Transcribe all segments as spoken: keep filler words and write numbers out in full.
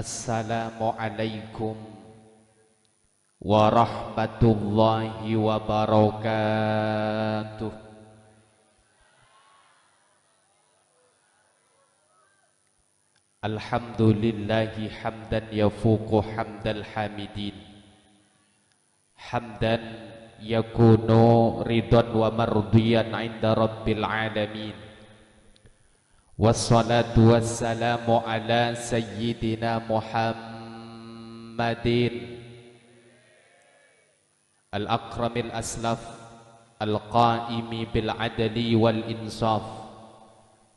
Assalamualaikum warahmatullahi wabarakatuh. Alhamdulillahi hamdan yafuqu hamdal hamidin. Hamdan yakunu ridhan wa mardiyan inda Rabbil alamin. Wassalatu wassalamu ala sayyidina Muhammadin al-akramil aslaf, al-qaimi bil adli wal insaf,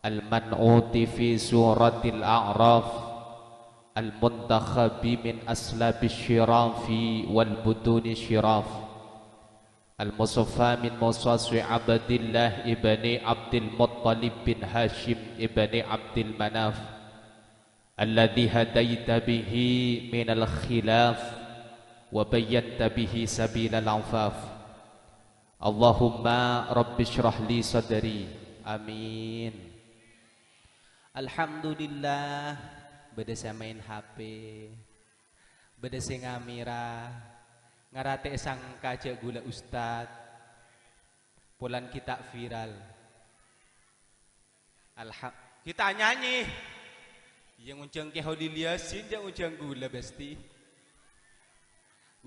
al-man'uti fi suratil a'raf, al-muntakhabi min aslabis syirafi wal butuni syiraf, al-musaffa min musaswi Abdillah ibni Abdil Muttalib bin Hashim ibni Abdil Manaf, alladzi hadaita bihi minal khilaf wa bayyanta bihi sabilal afaf. Allahumma rabbi shrah li sadri. Amin. Alhamdulillah, bâdâ sè maèn H P, bâdâ sè ngamèra, ngarate sangka jhâ' ghulâ ustad, polana ghi' ta' viral. Alha-, ghi' ta' nyanyi. Iyâ, ngonjhâng Kè Kholil Yasin, jhâ' ngonjhâng ghulâ, bâsti.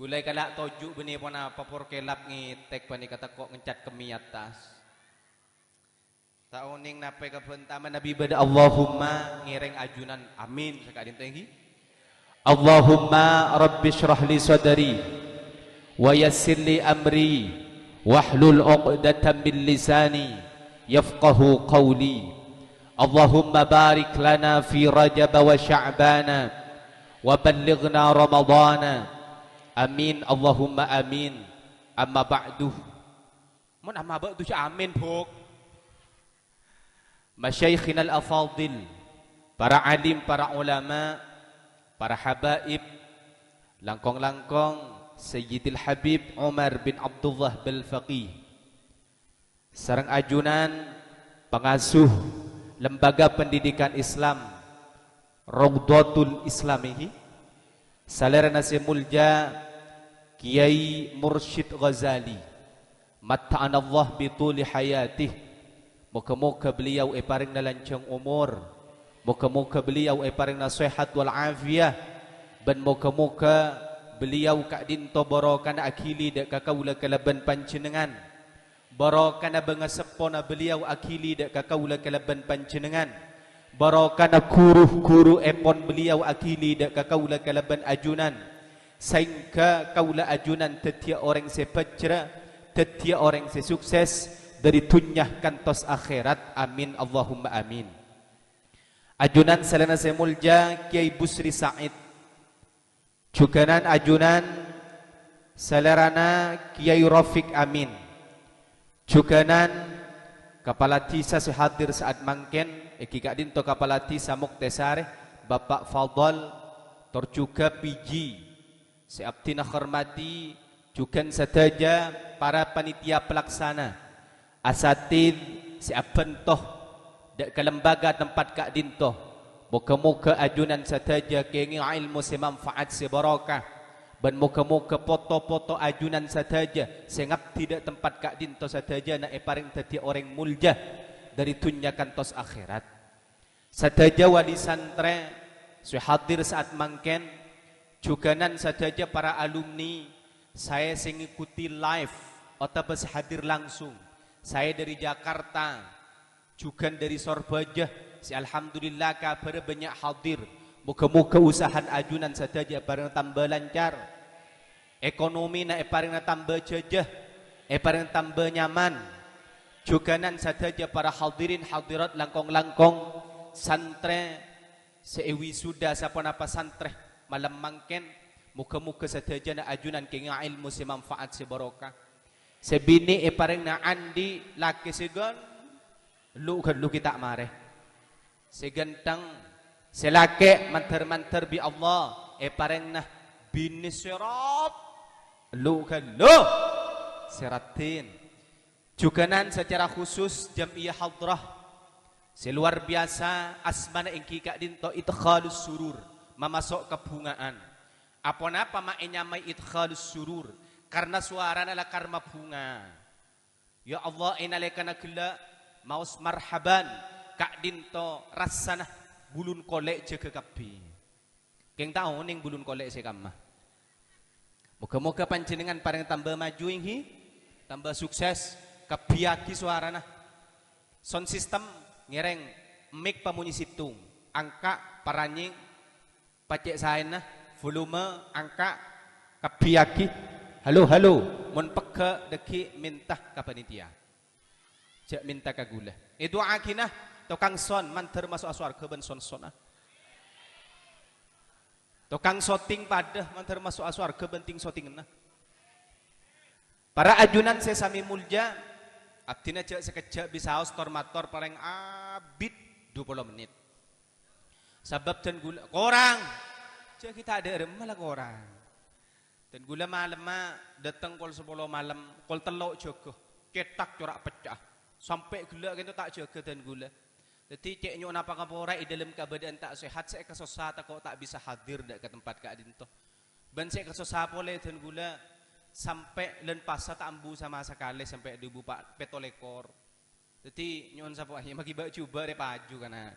Ghulâ èkala' toju' bânnè ponapa, por kelap ngetek panèka tako' ngencat kemmè attas. Ta' onèng napa èkabhânta manabi bâdâ Allahumma, ngèrèng ajunan amin saka'dinto, ènggi. Allahumma rabbi shrah li sadri wa yassir li amri wahlul 'uqdatam min lisani yafqahu qawli. Allahumma barik lana fi Rajab wa Sya'bana wa ballighna Ramadana. Amin, Allahumma amin. Amma ba'du. Mon amma ba'du jhâ' amin, Buk. Masyaikhinal afadil, para alim, para ulama, para habaib, langkong-langkong Sayyidil Habib Umar bin Abdullah Bal Faqih, sareng ajunan pangasuh Lembaga Pendidikan Islam Raudhatul Islam ènggi, salèrana sè molja Kiai Mursyid Ghazali, matta'anallah bi tuli hayatih. Moga-moga beliau èparèngana lanjhâng omor, moga-moga beliau èparèngana sehat wal afiyah, bân moga-moga beliau ka'dinto barokana aghili dâ' ka kaulâ kalabân panjhennengngan. Barokana bângaseppona beliau aghili dâ' ka kaulâ kalabân panjhennengngan. Barokana ru-ghuruèpon beliau aghili dâ' ka kaulâ kalabân ajunan. Saèngghâ kaulâ ajunan dhâddhiyâ orèng sè bhâjhrâ, dhâddhiyâ orèng sè sukses, dâri dhunnya kantos akhèrat. Amin, Allahumma amin. Ajunan salèrana sè molja Kiai Busri Said. Jhughânan ajunan salèrana Kiai Rafiq Amin. Jhughânan kapala dhisa sè hadir sa'at mangkèn, ènggi ka'dinto kapala dhisa Muktesarè, Bapak Fadl, tor jhughân P J sè abdhina hormati, jhughân sadhâjâ para panitia pelaksana, asatidz sè abhânto dâ' ka lembaga tempat ka'dinto. Moga-moga ajunan sadhâjâ kèngèng èlmo sè manfaat sè barokah, bân moga-moga poto-poto ajunan sadhâjâ sè ngabdi dâ' tempat ka'dinto sadhâjâna èparèng dhâddhiyâ orèng molja dâri dhunnya kantos akhèrat. Sadhâjâ wali santrè sè hadir sa'at mangkèn, jhughânan sadhâjâ para alumni saè sè ngikuti live otabâ sè hadir langsung, saè dâri Jakarta, jhughân dâri Sorbhâjâ, sè alhamdulillah kabhârâ bânnya' hadir. Moga-moga usahana ajunan sadhâjâ èparèngana tamba lancar. Ekonomina èparèngana tamba jhâjâ, èparèngana tamba nyaman. Jhughânan sadhâjâ para hadirin hadirat langkong-langkong santrè sè èwisuda saponapa santrè malem mangkèn, moga-moga sadhâjâna ajunan kèngèng èlmo sè manfaat sè barokah. Sè binè' èparèngana andi' lakè sè ghân-, lu-ghâllu ghi' ta' marè. Sè ghântheng, sè lakè' mandhâr-mandhâr bi' Allah èparèngana binè sè rap-, lu-ghâllu sè raddhin. Jhughânan secara khusus jam'iyah hadrah sè luar biasa, asmana ènggi ka'dinto Idkhalus Surur. mamaso' kabhunga'an. Aponapa ma' ènyamaè idkhalus surur? Karna sowarana lakar mabhunga. Ya Allah, è nalèkana ghellâ' maos marhaban, ka'dinto rassana bulun kolè' jâgâ kabbhi. Kèng ta' onèng bulun kolè' sè kamma. Moghâ-moghâ panjhennengngan parèng tamba maju, ènggi, tamba sukses, kabbhiyâghi sowarana. Sound system ngèrèng, mic pamonyè sèttong, angka', paranyèng, pacè' saèna, volume, angka', kabbhiyâghi. Halo, halo, mon pegghâ' dhâggi' mènta ka panitia. Jhâ' mènta ka ghulâ. Èdu'aaghina tokang sound mandhâr maso'a sowarghâ bân sound-sounna. Tokang syuting padâ mandhâr maso'a sowarghâ bân ting-syutinganna. Para ajunan sè samè molja, abdhina jhâ' sakejjhâ' bisaos tor-mator palèng abit dua puluh mennit. Sabâb dân ghulâ korang, jhâ' ghi' ta' dâ'remma la korang. Dân ghulâ malemma dâteng kol sapolo malem, kol tello' jâgâ, cètak cora' pecca'a. Sampè' ghellâ' kento ta' jâgâ dân ghulâ. Dhâddhi cè' nyo'ona pangapora è dhâlem kabâdâ'ân ta' sehat, sè èkasossa tako' ta' bisa hadir dâ' ka tempat ka'dinto. Bân sè èkasossa polè dân ghulâ sampè' lân pasa ta' ambu sama sakalè sampè' dubu pa-, pètto lèkor. Dhâddhi nyo'on sapowa, yâ, maghi bâ' jhubâ' rè paju kana.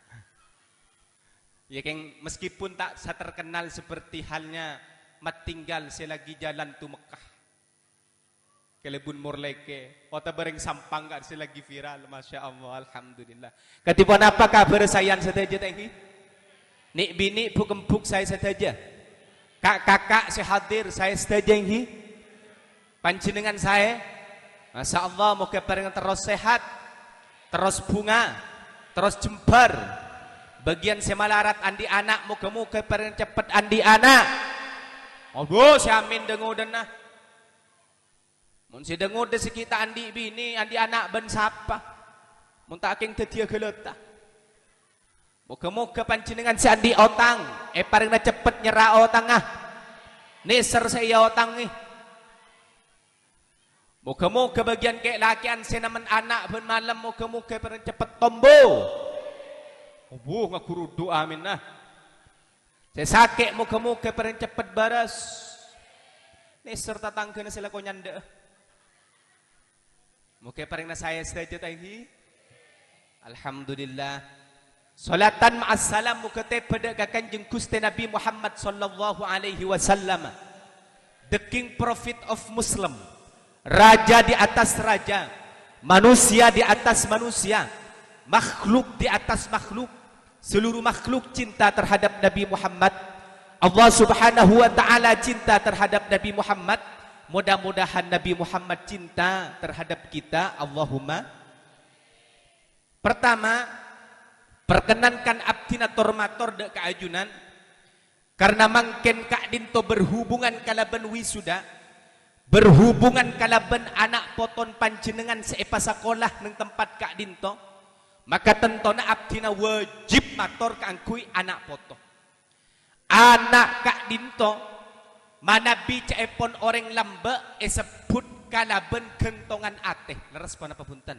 Yâ, kèng, meskipun tak saterkenal seperti halnya Mat Tinggal sè lagi jalan tu Mekkah. Kalèbun morlèkè, otabâ rèng Sampang ka' sè lagi viral, Masya Allah, Alhamdulillah. Kadhi ponapa kabhâr saèyan sadhâjâ, ta' ènggi? Nè'-binè', bu'-embu' saè sadhâjâ. Ka'-kaka' sè hadir saè sadhâjâ, ènggi? Panjhennengngan saè? Masya Allah, moghâ parèng terros sehat, terros bhunga, terros jembhâr. Bâgiyân sè malarat andi' ana', moghâ-moghâ parèng ceppet andi' ana'. Aduh, sè amin dâ-ngodâna. Mon sè dâ-ngodâ sè ghi' ta' andi' binè, andi' ana' bân sapa? Mon ta' kèng dhâddhiyâ ghâlâta. Moghâ-moghâ panjhennengngan sè andi' otang, èparèngana ceppet nyerra otangnga. Nèser sè èaotangè. Moghâ-moghâ bâgiyân kè-, lakè'an sè nemmen ana' bân malem, moghâ-moghâ èparèng ceppet tombu. Obuh, ngaghuru du'a, amin, nah. Sè sakè' moghâ-moghâ èparèng ceppet bârâs. Nèser tatangghâna sè lako nyandhâ'â. Moghâ èparèngana saè sadhâjâ, ta' ènggi? Alhamdulillah. Sholatan ma'as salam moghâ tèbâ dâ' ka Kanjeng Ghustè Nabi Muhammad sallallahu alaihi wasallam. The King Prophet of Muslim. Raja di atas raja. Manusia di atas manusia. Makhluk di atas makhluk. Seluruh makhluk cinta terhadap Nabi Muhammad. Allah Subhanahu wa Ta'ala cinta terhadap Nabi Muhammad. Mudah-mudahan Nabi Muhammad cinta terhadap kita. Allahumma. Pertama, perkenankan abdhina tor-mator dâ' ka ajunan, karna mangkèn ka'dinto berhubungan kalabân wisuda, berhubungan kalabân ana' poton panjhennengngan sè èpasakola neng tempat ka'dinto, maka tentona abdhina wajib mator kaangghuy ana' poto. Ana' ka'dinto manabi ca'èpon orèng lambâ' èsebbhut kalabân ghântongan atè. Lerres ponapa bhunten?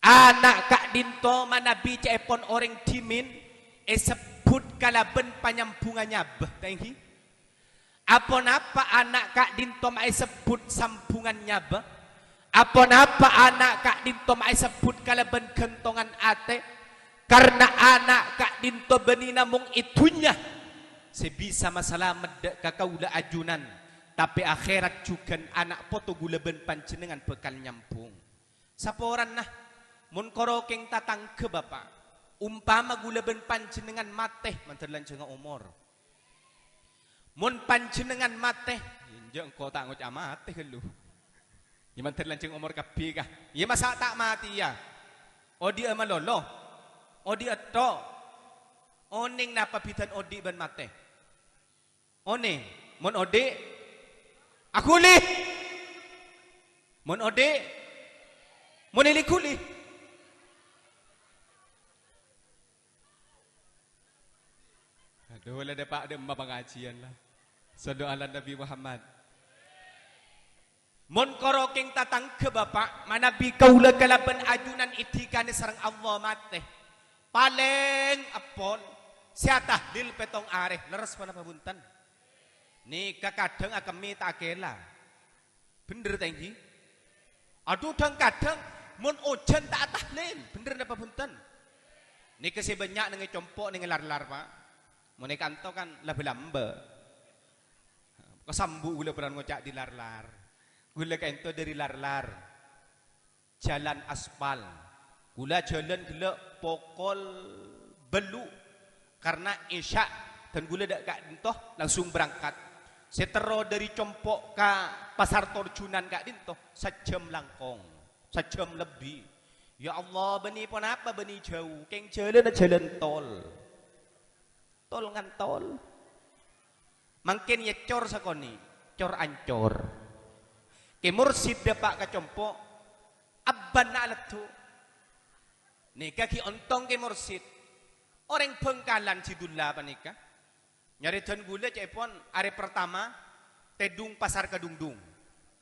Ana' ka'dinto manabi ca'èpon orèng dhimèn èsebbhut kalabân panyambhungnga nyabâ, ta' ènggi? Aponapa ana' ka'dinto ma' èsebbhut sambhungan nyabâ? Aponapa ana' ka'dinto ma' èsebbhut kalabân ghântongan atè? Karna ana' ka'dinto bânnè namong è dhunnya sè bisa masalamet dâ' ka kaulâ ajunan, tapè akhèrat jhughân ana' poto ghulâ bân panjhennengngan bhâkal nyambhung. Saporana, mon koro kèng tatangghâ, Bapa', ompama ghulâ bân panjhennengngan matè, mandhâr lanjhângnga omor. Mon panjhennengngan matè, enjâ' engko' ta' ngoca' matè ghâllu. Yâ mandhâr lanjhâng omor kabbhi, ka. Yâ masa' ta' matèya? Odi'â malolo? Odi' ètto'? Onèng napa bhidhân odi' bân matè? Onèng, mon odi', aghuli. Mon odi', mon èli-ghuli. Adhu, la dâpa' dâ' emma pangajiyân, la. Shallu ala Nabi Muhammad. Mon koro kèng tatangghâ, Bapa', manabi kaulâ kalabân ajunan èdhikanè sareng Allah matè, palèng èpon Sè atahlil pèttong arè, lerres ponapa bhunten? Nèka kadhâng akemmè ta' akèla. Bhendher ta' ènggi? Adhu, dhâng-kadhâng mon ojhân ta' atahlil, bhendher napa bhunten? Nèka sè bânnya' neng è compo', neng è lar-lar, Pa'. Mon è kanto kan lambâ-lambâ. Kasambu' ghulâ bhârân ngoca' dâri lar-lar. Ghulâ kaènto dâri lar-lar. Jalan aspal. Ghulâ jhâlân ghellâ' pokol bâllu'. Karna Isya, dhân ghulâ dâ' ka'dinto langsung berangkat. Sè terro dâri compo' ka Pasar Torjunan ka'dinto, sajjhâm langkong. Sajjhâm lebbi. Ya Allah, bânnè ponapa bânnè jhâu? Kèng jhâlânna jhâlân tol. Tol ngantol. Mangkèn ya cor sakonè', cor ancor. Kè Mursyid dâpa' ka compo', abânna aleddu. Nèka ghi' ontong Kè Mursyid. Orèng Bhângkalan jhâdulla panèka. Nyarè dhân ghulâ ca'èpon arè pertama, tèdung pasar kadungdung.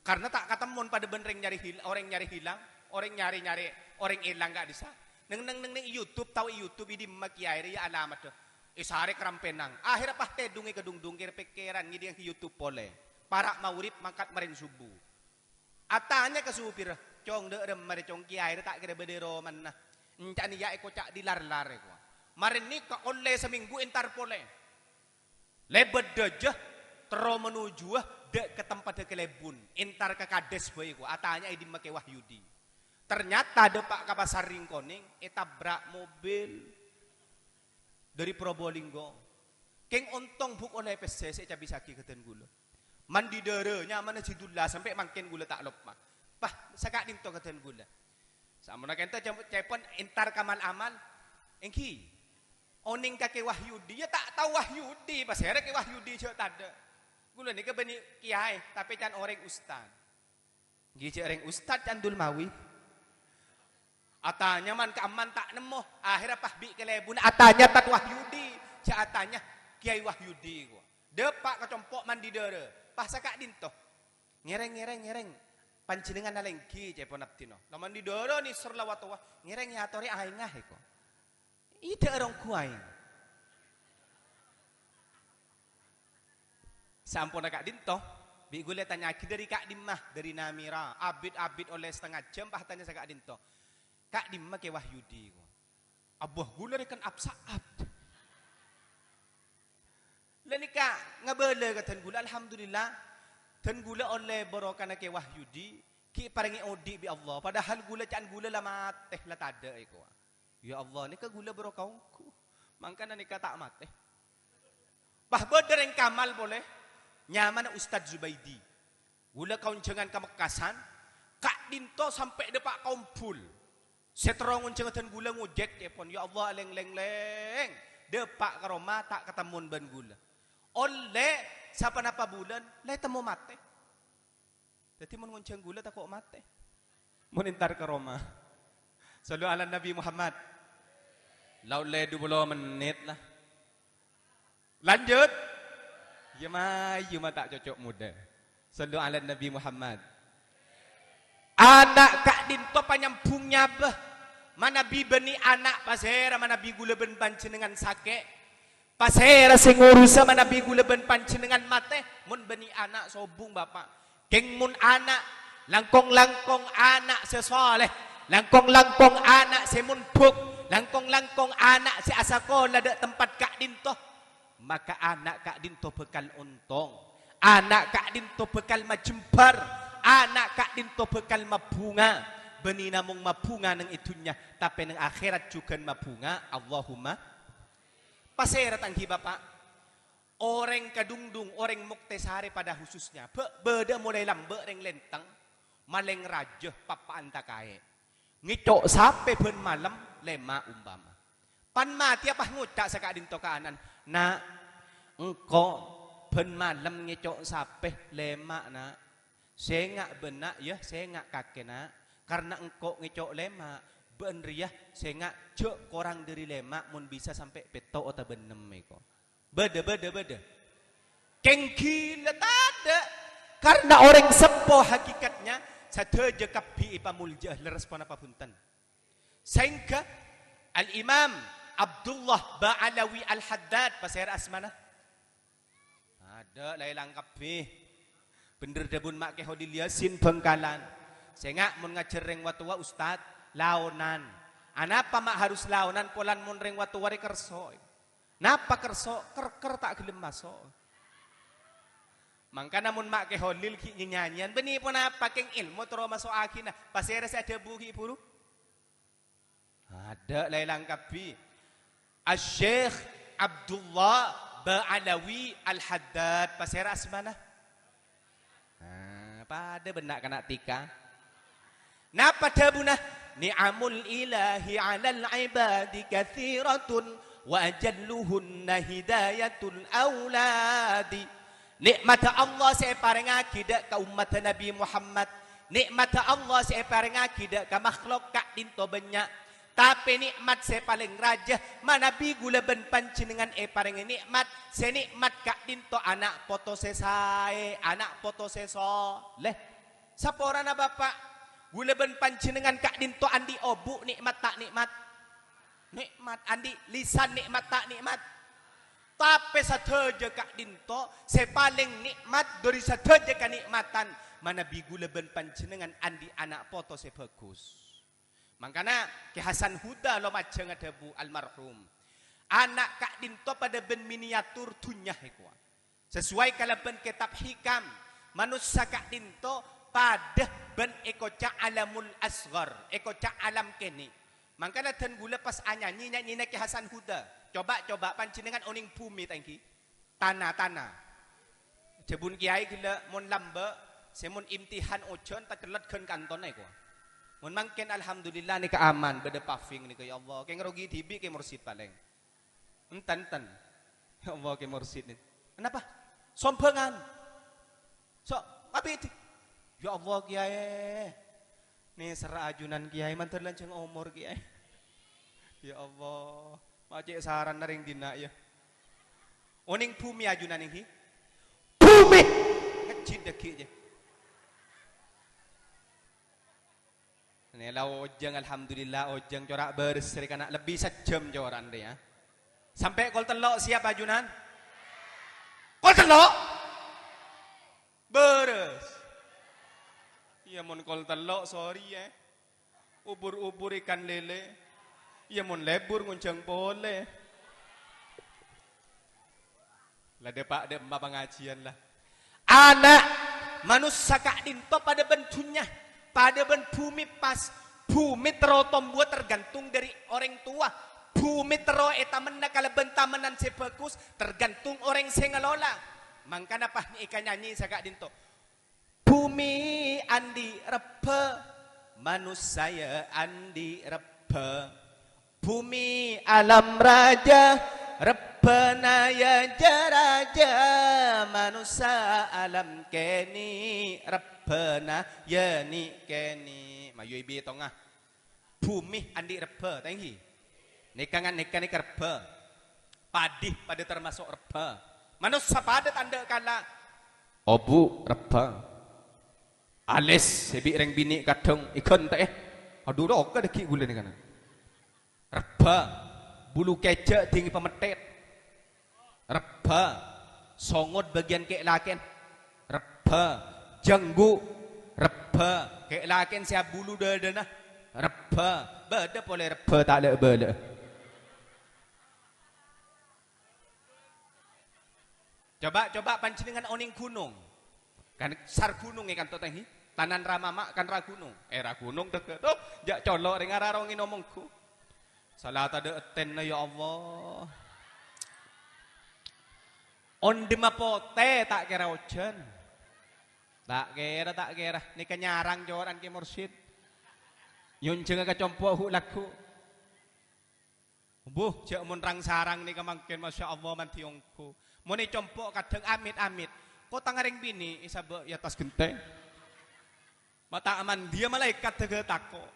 Karna ta' katemmon padâ bân rèng nyarè hil-, orèng nyarè hilang, orèng nyarè-nyarè, orèng èlang ka'dissa'. Neng, neng, neng, neng YouTube, tao è YouTube, è dimma kèyaè rèya alamadhâ. Èsarè ka Rampènang. Ahèrra pas tèdung è kadungdung, kèr-pèkkèran ngèdingngaghi YouTube polè. Para' maghrib mangkat marèn subuh. Atanya ka supirra, "Cong, dâ' remma rè, Cong, kèyaè rè ta' kèra bâdâ è romana. Enca'na ya èkoca' dâri lar-lar rè, kowa. Marèn nèka ollè samènggu entar polè." Lèbât dâjâ, terro manujuwâ dâ' ka tempatta kalèbun, entar ka kades bhâi, kowa. Atanya è dimma Kè Wahyudi. Ternyata dâpa' ka Pasar Ringkonèng, ètabrak mobil. Dâri Probolinggo. Kèng ontong bu' ollè pèssè sè ècabisaghi ka dhân ghulâ. Mandi dârâ, nyamana Jidulla, sampè' mangkèn ghulâ ta' loppa. Pah, saka'dinto ka dhân ghulâ. Samponna kènto cem-, ca'èpon entar ka mal-amal. Ènggi. Onèng ka Kè Wahyudi, ya ta' tao Wahyudi, pasèra Kè Wahyudi jhâ' tadâ'. Ghulâ nèka bânnè kèyaè, tapè can orèng ustad. Ngghi, cè' rèng ustad ca'na Dulmawi. Atanya man-ka'amman ta' nemmo. Ahèrra pas bi' kalèbunna atanya Tad Wahyudi. Cè' atanya Kèyaè Wahyudi, kowa. Dâpa' ka compo' mandi dârâ. Pas saka'dinto. "Ngèrèng, ngèrèng, ngèrèng. Panjhennengngan alèngghi," ca'èpon abdhina. La mandi dârâ nèser la wa-towa. "Ngèrèng, èyatorè aèngnga, èko." Idhâ' rong guwaèng. Saamponna ka'dinto, bi' ghulâ ètanya'aghi dâri ka'dimma, dâri Namira, abit-abit ollè satengnga jhâm, pas tanya saka'dinto. "Ka'dimma Kè Wahyudi?" Abah ghulâ rèken ap-sa'ap. La nèka ngabâlâ ka dhân ghulâ, alhamdulillah. Dhân ghulâ ollè barokana Kè Wahyudi, ghi' èparèngè odi' bi' Allah. Padahal ghulâ ca'na ghulâ la matè, la tadâ' èko. Ya Allah, nèka ghulâ barokah ongghu. Mangkana nèka ta' matè. Pas bâdâ rèng Kamal polè, nyamana Ustad Zubaidi. Ghulâ kaonjhângan ka Mekkasan, ka'dinto sampè' dâpa' ka Ombul. Sè terro ngonjhânga dhân ghulâ ngojek, ca'èpon, "Ya Allah, lèng-lèng, lèng. Dâpa' ka roma ta' katemmon bân ghulâ. Ollè saponapa bulân, la ètemmo matè." Dhâddhi mon ngonjhâng ghulâ tako' matè. Mon entar ka roma. Shallu ala Nabi Muhammad. La ollè dupolo mennit la. Lanjut. Iyâ, ma, iyâ, ma, ta' cocok modâ. Shallu ala Nabi Muhammad. Ana' ka'dinto panyambhung nyabâ. Manabi bânnè ana' pasèra manabi ghulâ bân panjhennengngan sakè'. Pasèra sè ngorusa manabi ghulâ bân panjhennengngan matè, mon bânnè ana' sobung, Bapa'. Kèng mon ana', langkong-langkong ana' sè saleh, langkong-langkong ana' sè mondhuk, langkong-langkong ana' sè asakola dâ' tempat ka'dinto, maka ana' ka'dinto bhâkal ontong. Ana' ka'dinto bhâkal majembhâr, ana' ka'dinto bhâkal mabhunga. Bânnè namong mabhunga neng è dhunnya, tapè neng akhèrat jhughân mabhunga. Allahumma. Pasèra, ta' ènggi, Bapa'? Orèng Kadungdung, orèng Muktasarè pada khususnya, bâ-, bâdâ molaè lambâ' rèng Lenteng, malèng rajâ, pappa'an takaè. Ngèco' sapè bân malem, lèma' ompama. Pan matèya pas ngoca' saka'dinto ka ana'na, "Na', engko' bân malem ngèco' sapè lèma', Na'." "Sènga' bâ'na, yâ, sènga' kakè, Na'. Karna engko' ngèco' lèma', bâ'na rèya sènga' jhâ' korang dâri lèma', mon bisa sampè' pètto' otabâ ennem èko." Bâdâ, bâdâ, bâdâ. Kèng ghilâ tadâ'. Karna orèng seppo hakikatnya sadhâjâ kabbhi èpamoljâ'â, lerres ponapa bhunten. Saèngghâ Al-Imam Abdullah Ba'alawi Al-Haddad, pasèra asmana? Adâ', la èlang kabbhi. Bhendher dhâbuna Ma' Kè Kholil Yasin Bhângkalan. Sènga' mon ngajhâr rèng wâ-towa, Ustad, laonan. Anapa ma' harus laonan, polana mon rèng wâ-towa rè kerso. Napa kerso? Ker-ker ta' ghellem maso'. Mangkana mon Ma' Kè Kholil ghi' nyanyi-nyanyian, bânnè ponapa kèng èlmo terro maso'aghina? Pasèra sè adhâbu ghi' buru? Adâ', la èlang kabbhi. Asy-Syeikh Abdullah Ba'alawi Al-Haddad. Pasèra asmana? Ah, padâ bân na'-kana' tika. Napa dhâbuna? "Ni'amul ilahi 'alal 'ibadi katsiratun wa ajalluhunna hidayatul auladi." Nè'matta Allah sè èparèngaghi dâ' ka ommatta Nabbhi Muhammad, nè'matta Allah sè èparèngaghi dâ' ka makhlok ka'dinto bânnya'. Tapè nè'mat sè palèng rajâ manabi ghulâ bân panjhennengngan èparèngè nè'mat, sè nè'mat ka'dinto ana' poto sè saè, ana' poto sè soleh. Saporana Bapa', ghulâ bân panjhennengngan ka'dinto andi' obu' nè'mat ta' nè'mat? Nè'mat. Andi' lisan nè'mat ta' nè'mat? Tapè sadhâjâ ka'dinto sè palèng nè'mat dâri sadhâjâ kanè'matan, manabi ghulâ bân panjhennengngan andi' ana' poto sè bhâghus. Mangkana Kè Hasan Huda Lumajang adhâbu, almarhum, "Ana' ka'dinto padâ bân miniatur dhunnya èkowa." Sesuai kalabân kètab Hikam, manossa ka'dinto padâ bân èkoca' alamul asghar, èkoca' alam kènè'. Mangkana dân ghulâ pas anyanyi nyanyina Kè Hasan Huda. Coba, coba panjhennengngan onèng bhumè ta' ènggi? Tana, tana. Dhâbuna kèyaè ghellâ' mon lambâ', sè mon imtihan ojhân ta' kellet ghân kantona èkowa. Mon mangkèn alhamdulillah nèka aman, bâdâ paving nèka, ya Allah. Kèng rogi dhibi' Kè Mursyid palèng. Enten, enten. Ya Allah, Kè Mursyid nè. Kenapa? Sombhângan. So, apa itu? Ya Allah, Kèyaè. Nè, sera ajunan, Kèyaè, mandhâr lanjhâng omor, Kèyaè. Ya Allah, ma' cè' saranna rèng dinna', ya. Onèng bhumè ajunan, ènggi? Bhumè! Ngejjit dâggi', jâ. Nè la ojhâng, alhamdulillah, ojhâng cora' bârâs rè kana' lebbi sajjhâm cora'an rè, ya. Sampè' kol tello' siap, ajunan? Kol tello'? Bârâs. Iyâ, mon kol tello', sorry, ya. Ubur-ubur ikan lele. Iyâ, mon lebur ngonjhâng polè. La dâpa' dâ' emma pangajiyân, la. Ana' manossa ka'dinto padâ bân dhunnya, padâ bân bhumè pas. Bhumè terro tombuwâ tergantung dâri orèng towa. Bhumè terro ètamenna kalabân tamennan sè bhâghus tergantung orèng sè ngalola. Mangkana pas nèka nyanyi saka'dinto. Bhumè andi' rebbhâ, manossa yâ andi' rebbhâ. Bhumè alam rajâ, rebbhâna yâ jâ-rajâ, manossa alam kènè', rebbhâna yâ nè' kènè'. Mayu èbhitongnga. Bhumè andi' rebbhâ, ta' ènggi? Nèka ngan-, nèka nèka rebbhâ. Padhi padâ tamaso' rebbhâ. Manossa padâ tandhâ kala. Obu' rebbhâ. Alis sè bi' rèng binè' kadhâng èghântè'è. Adhu, roka dâggi' ghulâ nèka. Rebbhâ. Bulu kèjhâ' dingngè pamettèt. Rebbhâ. Songot bâgiyân kè'-lakè'en. Rebbhâ. Jhânggu'. Rebbhâ. Kè'-lakè'en sè abulu dâdâna. Rebbhâ. Bâdâ polè rebbhâ ta' lè'-bâlâ'â. Coba, coba panjhennengngan onèng ghunong. Kan sar ghunong è kanto, ta' ènggi? Tanan Rama ma' kan ra ghunong. Eh, ra ghunong dâgghâ'. Toh, jhâ' colo' rèng ararongè nomongghu. Sala tadâ' ètènna, ya Allah. Ondhimma potè ta' kèra ojhân. Ta' kèra, ta' kèra. Nèka nyarang cora'an Kè Mursyid. Nyonjhângnga ka compo' ghu'-lagghu'. Embuh, jhâ' mon rang-sarang nèka mangkèn, masya Allah, mandi ongghu. Mon è compo' kadhâng amit-amit. Kotang arèng binè' èsabâ' è attas ghentèng. Ma' ta' mandiyâ malaèkat dâgghâ' tako'.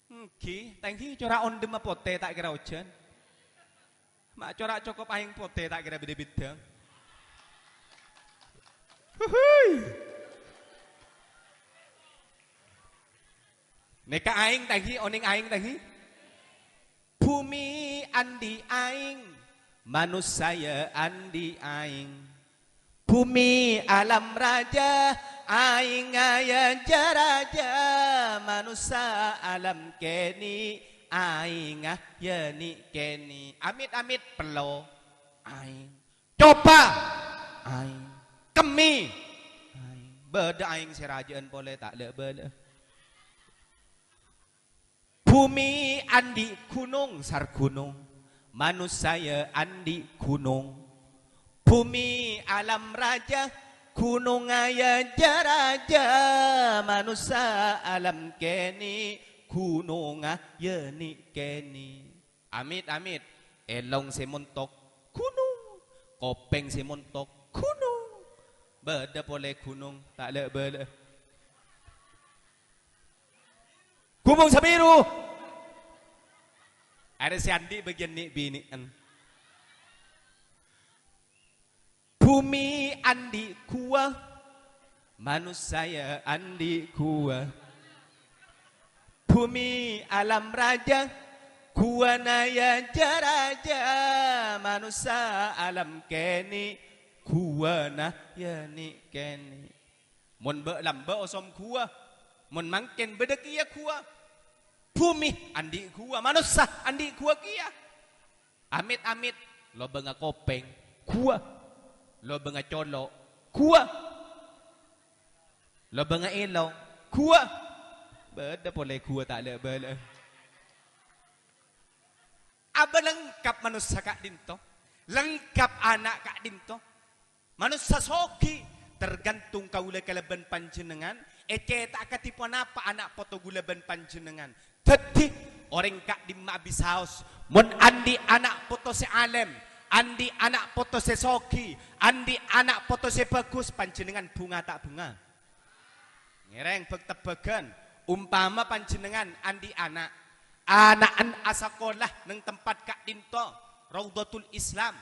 Ènggi, ta' ènggi cora' ondhimma potè ta' kèra ojhân. Ma' cora' cokop aèng potè ta' kèra bidhâ-bidhâng. Huhuy. Nèka aèng ta' ènggi, onèng aèng ta' ènggi. Bhumè andi' aèng, manossa ya andi' aèng. Bhumè alam raja, aèngnga ya jâ-rajâ. Manossa alam kènè', aèngnga ya nè'-kènè'. Amit-amit pello, aèng. Copa, aèng. Kemmè, aèng. Bâdâ aèng sè rajâ'ân polè, ta' lè'-bâlâ'â. Bhumè andi' ghunong sar ghunong, manossa ya andi' ghunong. Bhumè alam raja, ghunongnga ya jâ-rajâ, manossa alam kènè', ghunongnga ya nè'-kènè'. Amit-amit, èlong sè montok, ghunong. Kopèng sè montok, ghunong. Bâdâ polè ghunong, ta' lè'-bâlâ'â. Ghubung Sabiru. Arè sè andi' bâgiyân nè'-binè'an. Bhumè andi' ghuwâ, manossa ya andi' ghuwâ. Bhumè alam raja, ghuwâna ya jâ-rajâ, manossa alam kènè', ghuwâna ya nè'-kènè'. Mon bâ'-lambâ' osom ghuwâ, mon mangkèn bâdâ kèya ghuwâ. Bhumè andi' ghuwâ, manossa andi' ghuwâ kèya. Amit-amit, lobângnga kopèng, ghuwâ. Lobângnga colo', ghuwâ. Lobângnga èlong, ghuwâ. Bâdâ polè ghuwâ ta' lè'-bâlâ'â. Abâ lengkap manossa ka'dinto, lengkap ana' ka'dinto. Manossa soghi, tergantung kaulâ kalabân panjhennengngan, ècèta'a kadhi ponapa ana' poto ghulâ bân panjhennengngan. Dhâddhi, orèng ka'dimma'a bisaos, mon andi' ana' poto sè alèm, andi' ana' poto sè soghi, andi' ana' poto sè bhâghus, panjhennengngan bhunga ta' bhunga? Ngèrèng bhâk-tebbhâghân, ompama panjhennengngan andi' ana', ana'na asakola neng tempat ka'dinto, Raudhatul Islam.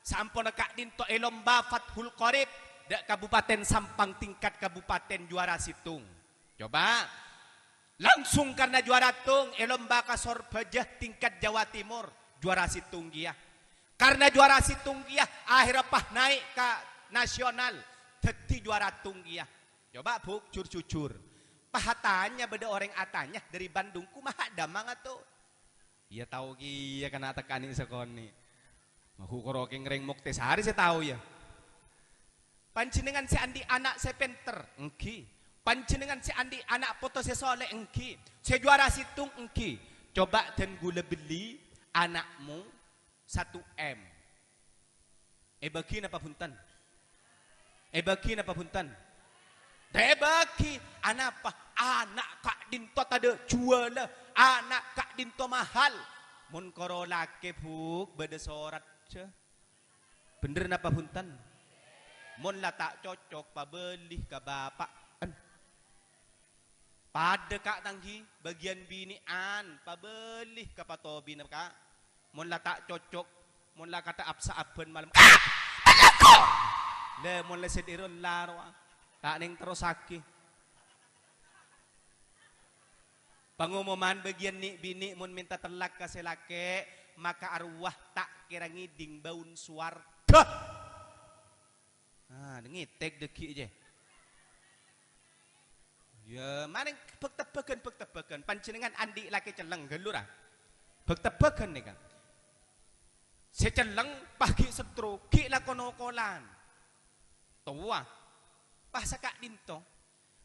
Saamponna ka'dinto è lomba Fathul Qorib, dâ' Kabupaten Sampang tingkat kabupaten juara sèttong. Coba, langsung karna juara sèttong è lomba ka Sorbhâjâ tingkat Jawa Timur, juara sèttong kèya. Karna juara sèttong kèya, akhèrra pas naè' ka nasional, dhâddhi juara sèttong kèya. Coba, Bu', jur-jujur. Pas atanya, bâdâ orèng atanya dâri Bandung, "Kumaha dâ' mangato?" Iyâ, tao kèya kana' tekka nè' sakonè'. Mahu koro kèng rèng Muktisari sè tao, yâ. Panjhennengngan sè andi' ana' sè pènter? Èngghi. Panjhennengngan sè andi' ana' poto sè soleh? Èngghi. Sè juara sèttong? Èngghi. Coba dân ghulâ bellî ana'mu satu M. Èbâghi napa bhunten? Èbâghi napa bhunten? Èbâghi. Anapa? Ana' ka'dinto tadâ' juwâlâ. Ana' ka'dinto mahal. Mon koro lakè, Bu', bâdâ sorat, jâ. Bhender napa bhunten? Mon la ta' cocok, pabâli ka bapa'en. Padâ, Ka', tanggi, bâgiyân binè'an, pabâli ka patobina, Ka'. Mon la ta' cocok, mon la kata apsa abân malem, Ka'! Tellako! Lè, mon la sè dhâri la rowa, ta' nèng terrossaghi. Pangomoman bâgiyân nè'-binè' mon mènta tellak ka sè lakè', maka arwah ta' kèra ngèdhing bâuna sowarghâ. Ah, ngètèk dâggi' jâ. Yâ, marèng bhâk-tebbhâghân, bhâk-tebbhâghân. Panjhennengngan andi' lakè cellèng, ghâllu ra? Bhâk-tebbhâghân nèka. Sè cellèng pas ghi' stroke, ghi' la kon-okolan. Towa. Pas saka'dinto.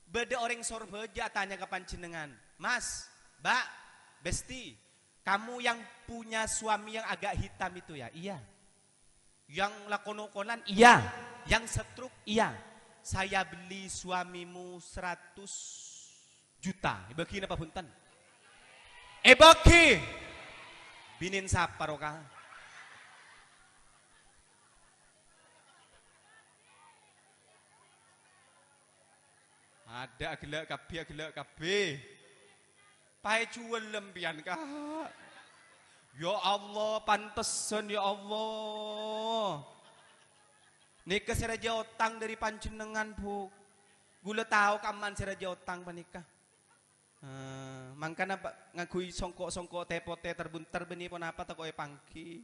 Bâdâ orèng Sorbhâjâ atanya ka panjhennengngan, "Mas, Mbak, Besti, kamu yang punya suami yang agak hitam itu ya?" "Iya." "Yang la kon-okolan?" "Iya." "Yang stroke?" "Iya." "Saya beli suamimu seratus juta." Èbâghi napa bhunten? Èbâghi. Binèn sapa rowa, Ka'? Adâ' aghellâ' kabbhi, aghellâ' kabbhi. Paè juwâl empèyan, Ka'. Ya Allah, pantessen, ya Allah. Nèka sè rajâ otang dâri panjhennengngan, Bu'. Ghulâ tao ka'emma sè rajâ otang panèka. Eh, mangkana pa-, ngangghuy songko'-songko' tè-potè ter-bunter bânnè ponapa tako' èpangghi.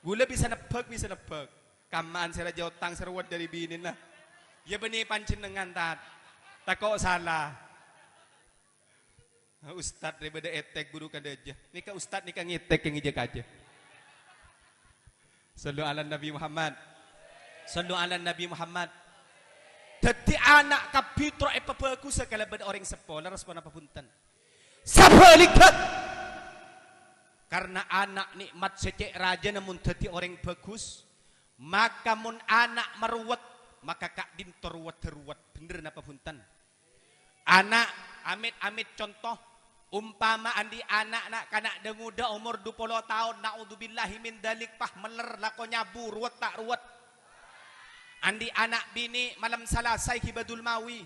Ghulâ bisa nebbhâk, bisa nebbhâk. Kamma'an sè rajâ otang sè rowet dâri binèna. Iyâ bânnè panjhennengngan, Tad. Tako' sala. Ustad rè bâdâ ètèk buru kadâjâ. Nèka ustad nèka ngètèk kèng ngèjâ kajâ. Sallu ala Nabi Muhammad. Sallu ala Nabi Muhammad. Dhâddhi ana' kabbhi terro èpabhâghusâ kalabân orèng seppo, lerres ponapa bhunten? Sabhâligghâ, karna ana' nè'mat sè cè' rajâna mon dhâddhi orèng bhâghus, maka mon ana' marowet, maka ka'dinto rowet-rowet. Bhender napa bhunten? Ana', amit-amit conto, umpama andi' ana' na'-kana' dâ-ngodâ omor dupolo taon, naudzubillahi min dzalik, pas meller lako nyabu, rowet ta' rowet? Andi' ana' binè' malem Salasa èghibâ dulmawi,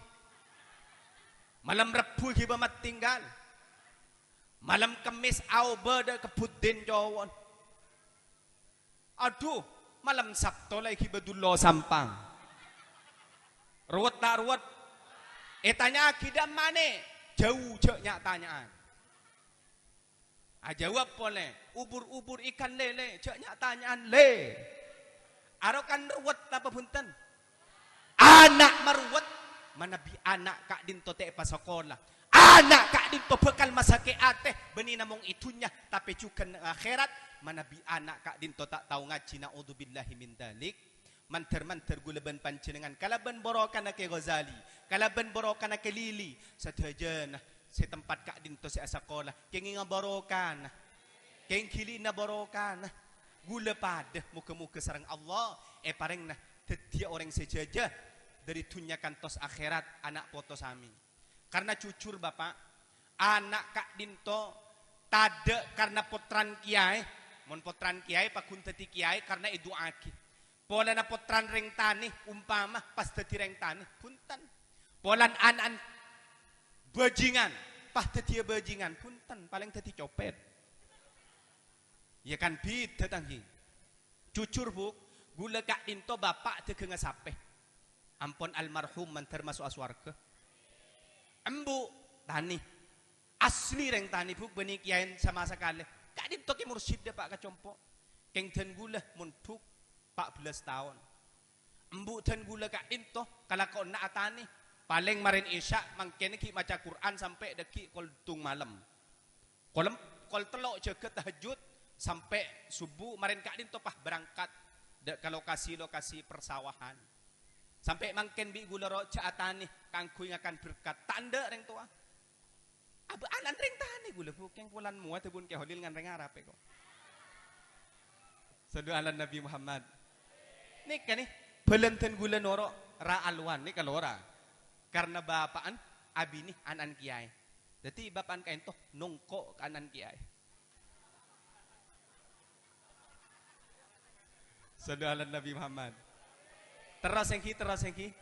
malem Rebbhu èghibâ mattinggal, malem Kemmès aobâ dâ' ka bhuddhin cowo'na. Adhu, malem Sabto la èghibâ dullo Sampang. Rowet ta' rowet? Ètanya'aghi dâ' emma nè', jâu jhâ' nya'-tanya'an. Ajâwâb polè, ubur-ubur ikan lele, jhâ' nya'-tanya'an lè. Arokan rowet napa bhunten? Ana' marowet, manabi ana' ka'dinto ta' èpasakola. Ana' ka'dinto bhâkal masakè' atè, bânnè namong è dhunnya, tapè jhughân akhèrat, manabi ana' ka'dinto ta' tao ngajhi, naudzubillahi min dzalik. Mandhâr-mandhâr ghulâ bân panjhennengngan, kalabân barokana Kè Ghazali, kalabân barokana Kè Lili, sadhâjâna sè tempat ka'dinto sè asakola, kèngènga barokana, kèng ghili'na barokana. Ghulâ padâ, moghâ-moghâ sareng Allah èparèngana dhâddhiyâ orèng sè jhâjhâ dâri dhunnya kantos akhèrat, ana' poto sami. Karna jujur, Bapa', ana' ka'dinto tadâ' karna pottrana kèyaè. Mon pottrana kèyaè, pagghun dhâddhi kèyaè karna èdu'aaghi. Polana pottrana rèng tanè, umpama pas dhâddhi rèng tanè, bhunten. Polana ana'na bhâjingan, pas dhâddhiyâ bhâjingan, bhunten, palèng dhâddhi copèt. Iyâ kan bhidhâ, ta' ènggi? Jujur, Bu, ghulâ ka'dinto bapa' dâgângnga sapè. Ampon almarhum mandhâr maso'a sowarghâ. Embu' tanè. Asli rèng tanè, Bu, bânnè kèyaèna sama sakalè. Ka'dinto Kè Mursyidda, Pa', ka compo'. Kèng dân ghulâ mondhuk pa' bellâs taon. Embu' dân ghulâ ka'dinto kalakowanna atanè. Palèng marèn Isya' mangkèn ghi' maca Qur'an sampè' dâgghi' kol dung malem. Kol em-, kol tello' jâgâ tahajjud sampè' subuh, marèn ka'dinto pas berangkat dâ' ka lokasi-lokasi persawahan. Sampè' mangkèn bi' ghulâ rowa jhâ' atanè kaangghuy ngakan berkat. Ta' endâ' rèng towa. Abâ' ana'na rèng tanè ghulâ, Bu, kèng polana mowa dâbuna Kè Holil ngan rèng Arab, ko'. Shallu ala Nabi Muhammad. Nèka, nè, bâlâna dân ghulâ noro' ra-alwan, nèka lora. Karna bapa'na abinè ana'na kèyaè. Dhâddhi bapa'na ka'dinto nongko' ka ana'na kèyaè. Shallu ala Nabi Muhammad. Terros ènggi, terros ènggi.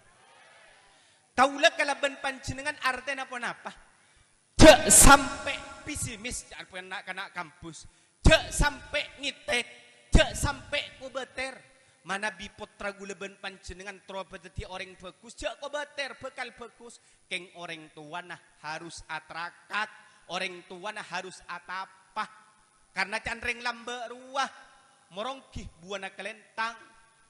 Kaulâ kalabân panjhennengngan artèna ponapa? Jhâ' sampè' pesimis, ca'na na'-kana' kampus. Jhâ' sampè' ngètèk, jhâ' sampè' kobâtèr. Manabi pottra ghulâ bân panjhennengngan terro dhâddhi orèng bhâghus, jhâ' kobâtèr, bhâkal bhâghus. Kèng orèng towana harus atarakat, orèng towana harus atapa. Karna can rèng lambâ' rowa, moronggi buwâna kalèntang,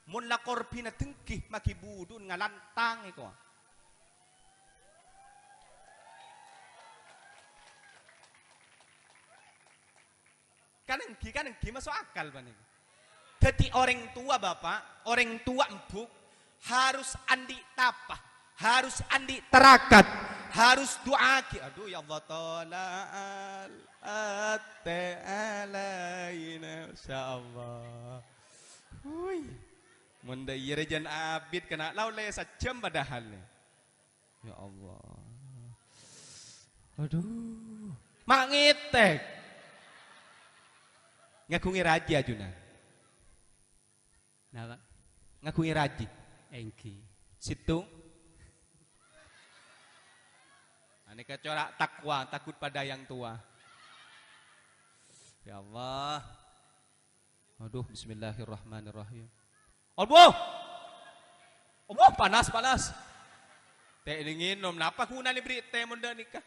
mon la korbhina dengghi maghi budhu'na ngalantang èko. Kan ènggi, kan ènggi, maso' akal panèka. Dhâddhi orèng towa, Bapa', orèng towa embu' harus andi' tapa, harus andi' tarakat, harus du'aaghi. Adhu, ya Allah, tola'al atè alaina, Masya Allah. Hui. Mon dâ' iyâ rèya jân abit kèna' la ollè sajjhâm padahal, nè. Ya Allah. Aduh. Ma' ngètèk. Ngaghungè rajhi, ajunan. Napa? Ngaghungè rajhi. Ènggi. Sèttong. Anèka cora' takwa, takut pada yang tua. Ya Allah. Aduh, bismillahirrahmanirrahim. Allah! Allah, panas, panas. Tè' ngènom, napa ghunana bâri' tè mon dâ' nèka?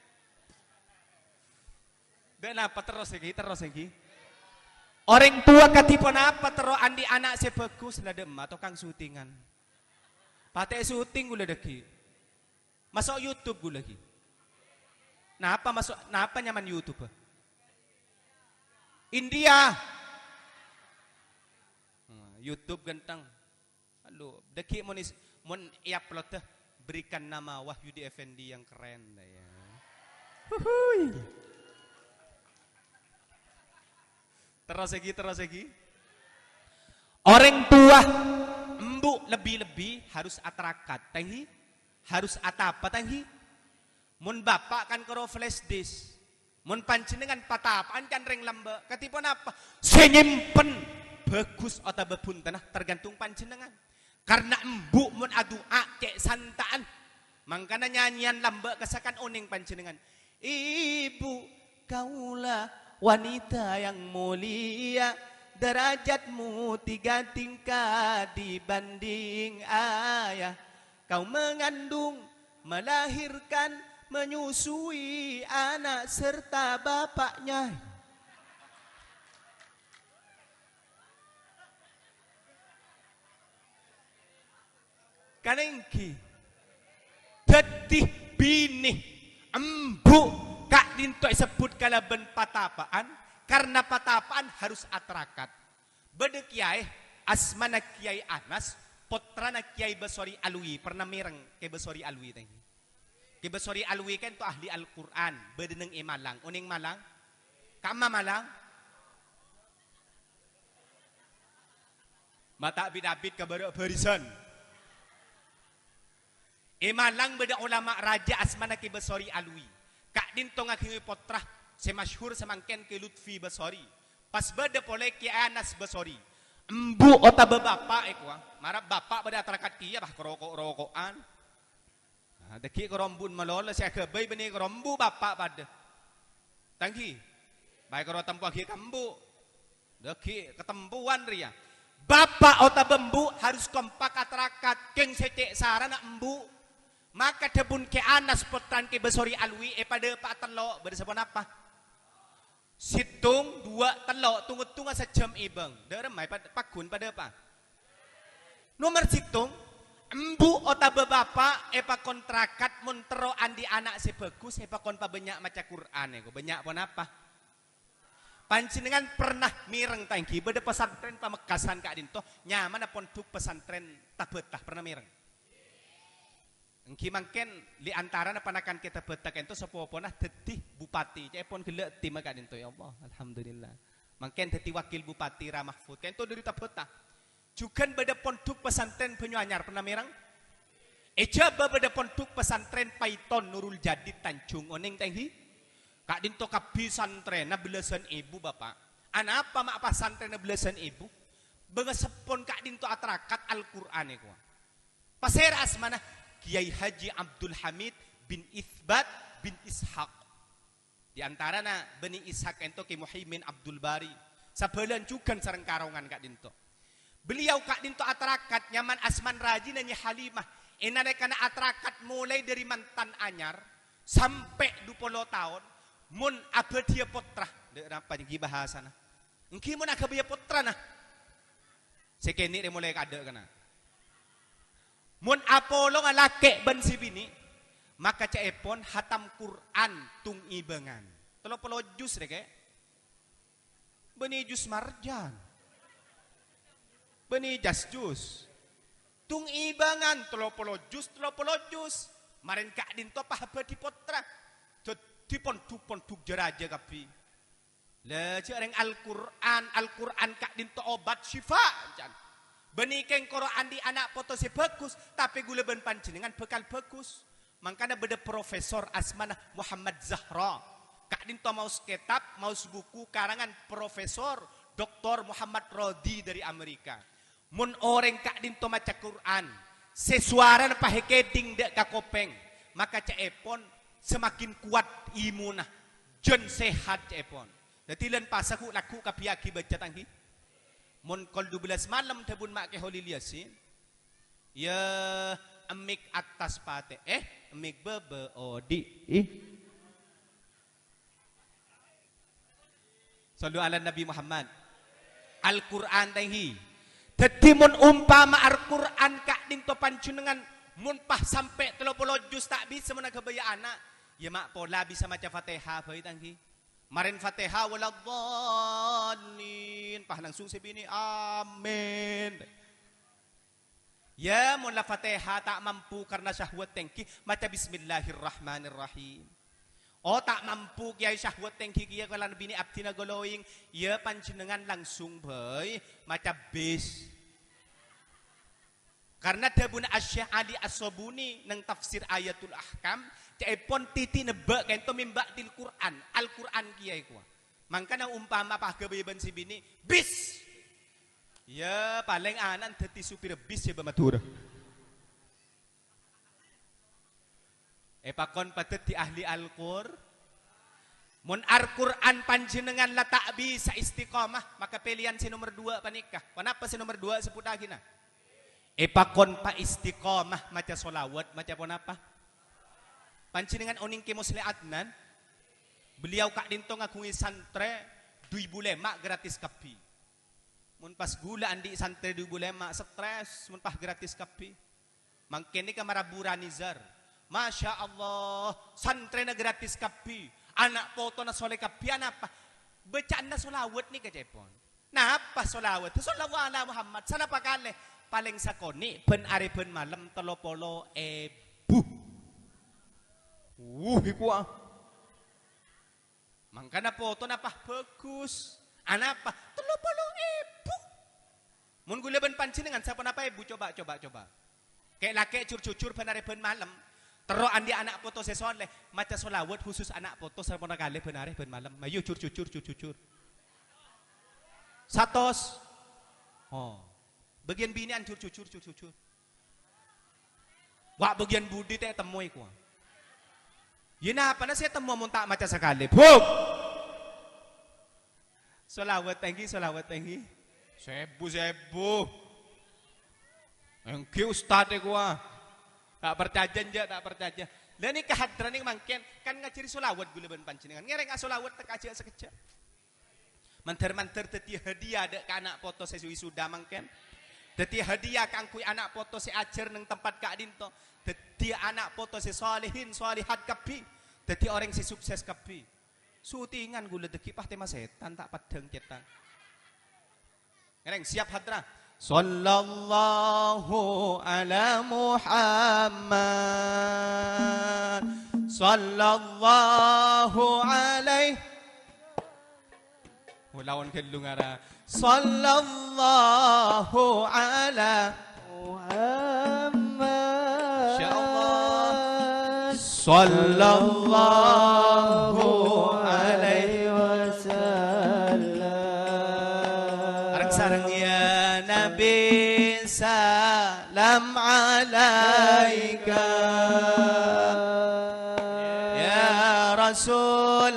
Dâ' napa terros èngghi, terros èngghi. Orèng towa kadhi ponapa terro andi' ana' sè bhâghus, la dâ' emma tokang syutingan. Patè' syuting ghulâ dâggi'. Maso' YouTube ghulâ ghi. Napa maso', napa nyamana YouTube? India. Hmm, YouTube ghânteng. Aduh, dâggi' mon is-, mon è-upload, berikan nama Wahyudi Effendi yang keren, ya. Huhuy. Terros èngghi, terros èngghi. Orèng towa, embu' lebbi-lebbi harus atarakat, ta' èngghi? Harus atapa, ta' èngghi? Mon bapa' kan karo flash disk. Mon panjhennengngan patapa'an kan rèng lambâ'. Kadhi ponapa? Sè nyèmpen bhâghus otabâ bhuntenna tergantung panjhennengngan. Karna embu' mon adu'a cè' santa'an. Mangkana nyanyian lambâ' kasakan onèng panjhennengngan. Ibu, kaulah wanita yang mulia, derajatmu tiga tingkat dibanding ayah. Kau mengandung, melahirkan, menyusui anak serta bapaknya. Kan èngghi. Dâddhi binè, embu' ka'dinto èsebbhut kalabân patapa'an, karna patapa'an harus atarakat. Bâdâ kèyaè, asmana Kèyaè Anas, pottrana Kèyaè Basori Alwi. Pernah mèreng Kèyaè Basori Alwi, ta' èngghi? Kèyaè Basori Alwi ka'dinto ahli Al-Qur'an, bâdâ neng è Malang. Onèng Malang? Kamma Malang? Ma' ta' bit-abit ka bârâ' bârisan. È Malang bâdâ olama rajâ asmana Kèyaè Basori Alwi. Ka'dinto ngaghângè pottra sè masyhur samangkèn Kèyaè Lutfi Basori. Pas bâdâ polè Kèyaè Anas Basori. Embu' otabâ bapa' èkowa. Mara bapa' bâdâ atarakat kèya, bâh, karoko'-roko'an. Nah, dâggi' karo embu'na malolo sè aghâbây bânnè karo embu' bapa' padâ. Ta' èngghi. Bâi karo tempoaghi ka embu'. Dâggi' katempowan rèya. Bapa' otabâ embu' harus kompak atarakat, kèng sè cè' sarana embu'. Maka dhâbuna Kè Anas pottrana Kè Basori Alwi èpadâpa'a tello', bâdâ saponapa? Sèttong, duwâ', tello', tong-ngèttongnga sajjhâm èbâng. Dâ'remma èpad-, pagghun padâpa'a? Nomer sèttong, embu' otabâ bapa' èpakon tarakat mon terro andi' ana' sè bhâghus, èpakon pabânnya' maca Qur'an, èko. Bânnya' ponapa? Panjhennengngan pernah mèreng ta' èngghi bâdâ pesantren Pamekasan ka'dinto, nyamana Pondhuk Pesantren Tabata, pernah mèreng? Èngghi mangkèn, li antarana panakan Kè Tabata ka'dinto sapopona dhâddhi bupati, ca'èpon ghellâ' tima ka'dinto, ya Allah, alhamdulillah. Mangkèn dhâddhi wakil bupati Ra Mahfud, ka'dinto dâri Tabata. Jhughân bâdâ Pondhuk Pesantren Banyuanyar, pernah mèreng? È Jhâbâ bâdâ Pondhuk Pesantren Paiton Nurul Jadid Tanjung, onèng ta' èngghi? Ka'dinto kabbhi santrèna bellâsân èbu, Bapa'. Anapa ma' pas santrèna bellâsân èbu? Bângaseppon ka'dinto atarakat Al-Qur'an èkowa. Pasèra asmana? Kiai Haji Abdul Hamid bin Isbat bin Ishak. Di antarana Bani Ishak ka'dinto Kè Muhaimin Abdul Bari. Sabâlâ'ân jhughân sareng Karongan ka'dinto. Beliau ka'dinto atarakat, nyamana asmana rajina Nyi Halimah. È nalèkana atarakat molaè dâri mantan anyar sampè' du polo taon, mon abâdhiyâ pottra. Dâ' napa èngghi bhâsana? Èngghi mon aghâbâyyâ pottrana. Sè kènè' rè molaè kaadâ' kana. Mon apolonga lakè' bân sè binè', maka ca'èpon hatam Qur'an tong-èbângan. Tello polo juz rè, Kè. Bânnè juz marjan. Bânnè jas-juz. Tong-èbângan tello polo juz, tello polo juz. Marèn ka'dinto pas abâdhi pottra. Dhâddhi pondhuk-pondhuk jâ-rajâ kabbhi. La, jhâ' rèng Al-Qur'an, Al-Qur'an ka'dinto obat syifa, can. Bânnè kèng koro andi' ana' poto sè bhâghus, tapè ghulâ bân panjhennengngan bhâkal bhâghus. Mangkana bâdâ profesor asmana Muhammad Zahra. Ka'dinto maos kètab, maos buku karangan Profesor Doktor Muhammad Rodi dâri Amerika. Mon orèng ka'dinto maca Qur'an, sè sowarana pas èkèdhing dâ' ka kopèng, maka ca'èpon semakin kuat imuna, jân sehat ca'èpon. Dhâddhi lân pasa ghu'-lagghu' kabbhi èbâca ta' èngghi. Mon kol dua belas malem dhâbuna Ma' Kè Holil Yasin, "Ya emmik attas patè, eh, emmik bâbâ odi', ih." Shallu ala Nabi Muhammad. Al-Qur'an, tèngghi. Dhâddhi, mon umpama Al-Qur'an ka'dinto panjhennengngan, mon pas sampè' tello polo juz ta' bisa mon aghâbâyâ ana', ya ma' pola bisa maca Fatihah bhâi, tèngghi. Marèn Fatihah, waladdallin, pas langsung sè binè', "Amin." Ya, mon la Fatihah ta' mampu karna syahwat tèngghi, maca Bismillahirrahmanirrahim. Oh, ta' mampu kèyaè syahwat tèngghi kèya kalabân binè' abdhina glowing, ya panjhennengngan langsung bhâi maca bis. Karna dhâbuna Asy-Syeikh Ali As-Sabuni neng tafsir Ayatul Ahkam, ca'èpon titi nebbhâ' ka'dinto min ba'dil Qur'an, Al-Qur'an kèyaè kowa. Mangkana umpama pas aghâbâyâ bân sè binè', bis! Ya, palèng ana'na dhâddhi supir bis sè bâ Madhurâ. Èpakon padhâddhi ahli Al-Qur-, Mon Al-Qur'an panjhennengngan la ta' bisa istiqomah, maka pèlèyan sè nomer duwâ' panèka. Ponapa sè nomer duwâ' sebbhuttaghina? Èpakon pa-, istiqomah maca sholawat, maca ponapa? Panjhennengngan onèng Kè Musleh Adnan? Beliau ka'dinto ngaghungè santrè du èbu lèma' gratis kabbhi. Mon pas ghulâ andi' santrè du èbu lèma', stres, mon pas gratis kabbhi. Mangkèn nèka mara Burhanizar. Masya Allah, santrèna gratis kabbhi, ana' potona soleh kabbhi, anapa? Bâca'anna sholawat nèka ca'èpon. Napa sholawat? Shallallahu ala Muhammad, sanapa kalè? Palèng sakonè' bân arè bân malem tello polo èbu. Wuh, èkowa. Mangkana potona pas bhâghus. Anapa? Tello polo èbu. Mon ghulâ bân panjhennengngan, saponapa èbu? Coba, coba, coba. Kè'-lakè' jur-jujur bân arè bân malem. Terro andi' ana' poto sè soleh, maca sholawat khusus ana' poto samponna kalè bân arè bân malem. Ayo, jur-jujur, jur-jujur. Satos. Oh. Bâgiyân binè'an jur-jujur, jur-jujur. Wa' bâgiyân budi ta' ètemmo èkowa. Yâ napana sè ètemmo mon ta' maca sakalè? Bhuk! Sholawat tèngghi, sholawat tèngghi. Sèbu-sèbu. Èngghi ustad èkowa. Ta' parcajâ, enjâ', ta' parcajâ. La nèka hadra nèka mangkèn, kan ngajhâri sholawat ghulâ bân panjhennengngan. Ngèrèng asholawat tekka jhâ' sakejjhâ'. Mandhâr-mandhâr dhâddhiyâ hadiah dâ' ka ana' poto sè wisuda mangkèn. Dhâddhiyâ hadiah kaangghuy ana' poto sè ajhâr neng tempat ka'dinto. Dhâddhiyâ ana' poto sè solehin, solehat kabbhi. Dhâddhiyâ orèng sè sukses kabbhi. Sutingan ghulâ dâgghi' pas tèma sètan ta' peddhâng cètan. Ngèrèng, siap hadra. Shallallahu ala Muhammad. Shallallahu alaihi. Ulawon ghâllu ngara. Shallallahu ala Muhammad. Insyaallah. Shallallahu alaihi wasallam. Reng-sareng, ya Nabi, salam alaika. Ya Rasul.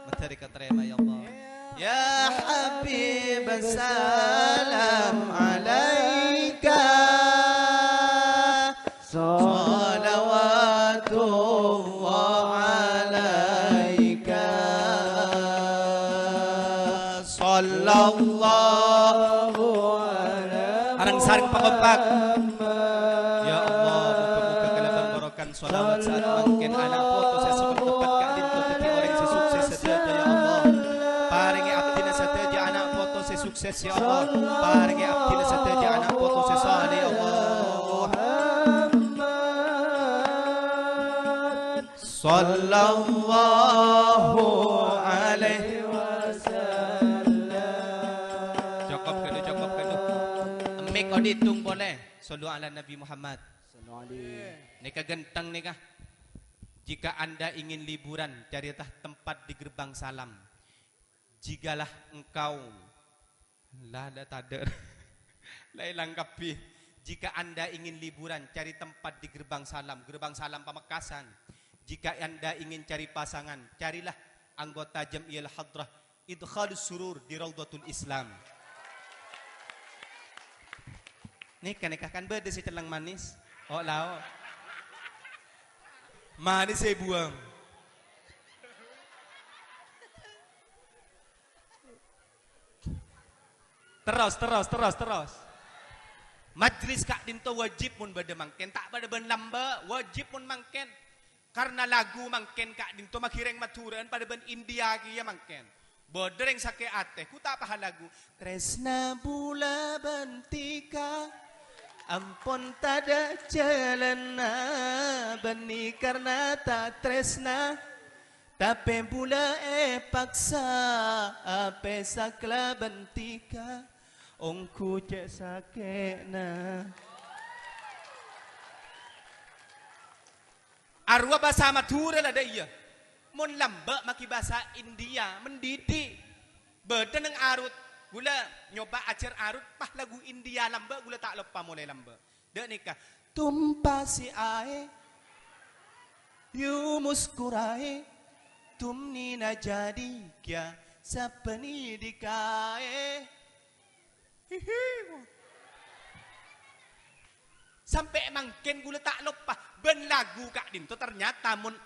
Mènta dikatarèma, ya Allah. Ya Habib, salam alaika. Salawatullah alaika. Sallallahu ala Areng-sareng pakompak. Ya Allah, moga-moga kalabân barokah sholawat sa'at mangkèn ana' poto sè sakontempat ka'dinto dhâddhi orèng sè sukses sadhâjâ, ya Allah. Parèngè abdhina sadhâjâ ana' poto sè sukses, ya Allah. Parèngè abdhina sadhâjâ ana' poto sè saleh, ya Allah. Sallallahu alaihi wasallam. Cokop ghâllu, cokop ghâllu. Emmik odi' tung polè. Shallu ala Nabi Muhammad. Sallallahu alaihi. Nèka ghântheng nèka. Jika Anda ingin liburan, carilah tempat di Gerbang Salam. Jikalah engkau, la, la, tadâ'. La èlang kabbhi. Jika Anda ingin liburan, cari tempat di Gerbang Salam. Gerbang Salam Pamekasan. Jika Anda ingin cari pasangan, carilah anggota Jam'iyah Hadrah Idkhalus Surur di Raudhatul Islam. Nèka, nèka, kan bâdâ sè celleng manis. Oh, lao. Manis sè buwâng. Terros, terros, terros, terros. Majlis ka'dinto wajib mon bâdâ mangkèn, ta' padâ bân lambâ', wajib mon mangkèn. Karna lagu mangkèn ka'dinto maghi rèng Madhurâ'ân padâ bân India kèya mangkèn. Bâdâ rèng sakè' atè, ghu ta' paham lagu. Trèsna bulâ bân dhika, ampon tadâ' jhâlânna, bânnè karna ta' trèsna. Tapè bulâ èpaksa, apè sakla bân dhika, ongghu cè' sakè'na. Arowa bhâsa Madhurâ la dâ' iyâ. Mon lambâ' maghi bhâsa India, mendidih. Bâdâ neng arut, ghulâ nyoba ajhâr arut, pas lagu India lambâ', ghulâ ta' loppa molaè lambâ'. Dâ' nèka, "Tum paasi aè, yu muskuraè, tum nina jadi kya sabbhân dhikaè." Hihi. Sampè' mangkèn ghulâ ta' loppa bân lagu ka'dinto, ternyata mon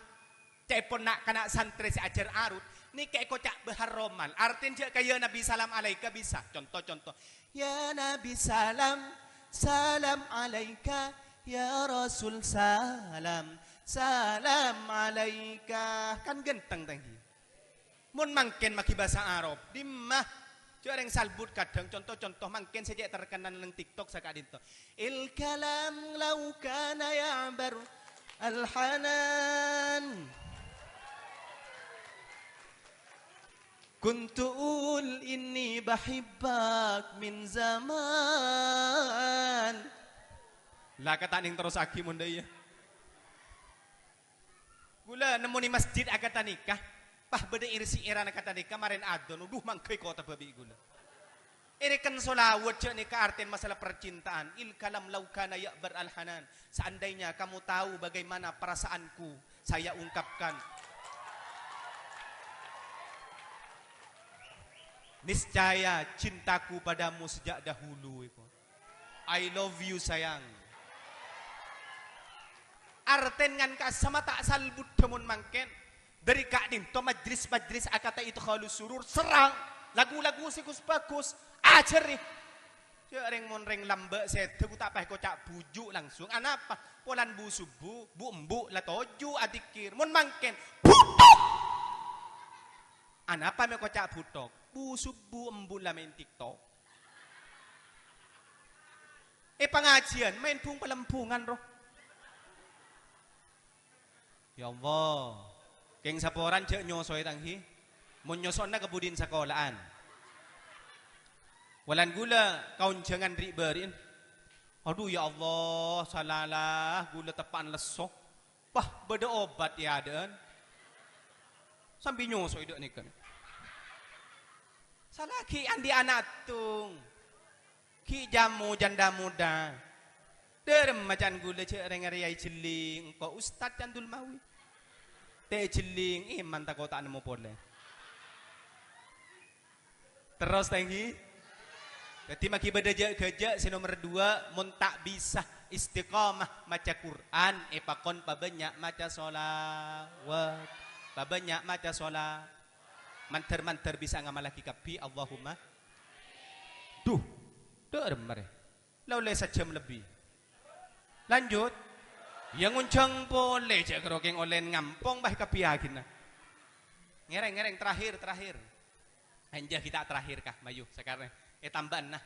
ca'èpon na'-kana' santrè sè ajhâr arut, nèka èkoca' bhâhar romal. Artèna jhâ' ka "Ya Nabi salam alaika" bisa. Conto-conto. "Ya Nabi salam, salam alaika, ya Rasul salam, salam alaika." Kan ghânteng, tèngghi. Mon mangkèn maghi bhâsa Arab, dimma? Jhâ' rèng salbut kadhâng conto-conto mangkèn sè cè' terkenal neng TikTok saka'dinto. Il kalam law kana ya'bar al-hanan. Kuntu ul inni bahibbak min zaman. La, ka ta' nèng terrossaghi mon dâ' iyâ. Ghulâ nemmonè masjid akata nèka. Pas bâdâ ir-syi'irân akata nèka, marèn adzan, dhu, mangghâi kotbah bi' ghulâ. Èrèken sholawat jhâ' nèka artèna masalah percintaan. Il kalam law kana ya'bar al-hanan. Seandainya kamu tahu bagaimana perasaanku, saya ungkapkan. Niscaya cintaku padamu sejak dahulu, èko. I love you, sayang. Artèna ngan ka'assa ma' ta' salbut dâ' mon mangkèn. Dâri ka'dinto majlis-majlis akata Idkhalus Surur, serrang. Lagu-lagu sè ghus-bhâghus, ajhâri. Jhâ' rèng mon rèng lambâ' sèdhâ ghu ta' pas èkoca' bhuju' langsung. Anapa? Polana bu-subu, bu-embu la toju' adzikkèr. Mon mangkèn, bhuthok! Anapa mè' èkoca' bhuthok? Bu-subu embu la maèn TikTok. È pangajiyân, maèn bhung-palembhungan, ro. Ya Allah. Kèng saporana jhâ' nyosoè, tèngghi. Mon nyoso'na kabudiyân sakola'an. Polana ghulâ kaonjhângan ri'-bâri'ân. Adhu, ya Allah, salala, ghulâ teppa'na lesso. Wah, bâdâ obat è adâ'ân. Sambi nyosoè dâ' nèka. Sala ghi' andi' ana' tong. Ghi' jamu janda muda. Dâremma can ghulâ jhâ' rèng arèya èjhelling, engko' Ustad Candul Mawi. Ta' èjhelling, iman tako' ta' nemmo polè. Terros, tèngghi. Dhâddhi, maghi bâdâ jhâ'-ghâjâ' sè nomer dua, mon ta' bisa istiqomah maca Qur'an, èpakon pabânnya' maca sholawat. Pabânnya' maca shola-, mandhâr-mandhâr bisa ngamallaghi kabbhi, Allahumma. Dhu, dâremma rè. La ollè sajjhâm lebbi. Lanjut. Iyâ, ngonjhâng polè, jhâ' karo kèng ollè ngampong, bâh, kabbhiyâghinna. Ngèrèng, ngèrèng, terakhir, terakhir. Enjâ' ghi' ta' terakhir, kah, mayu, sakarè. Ètambâ'âna.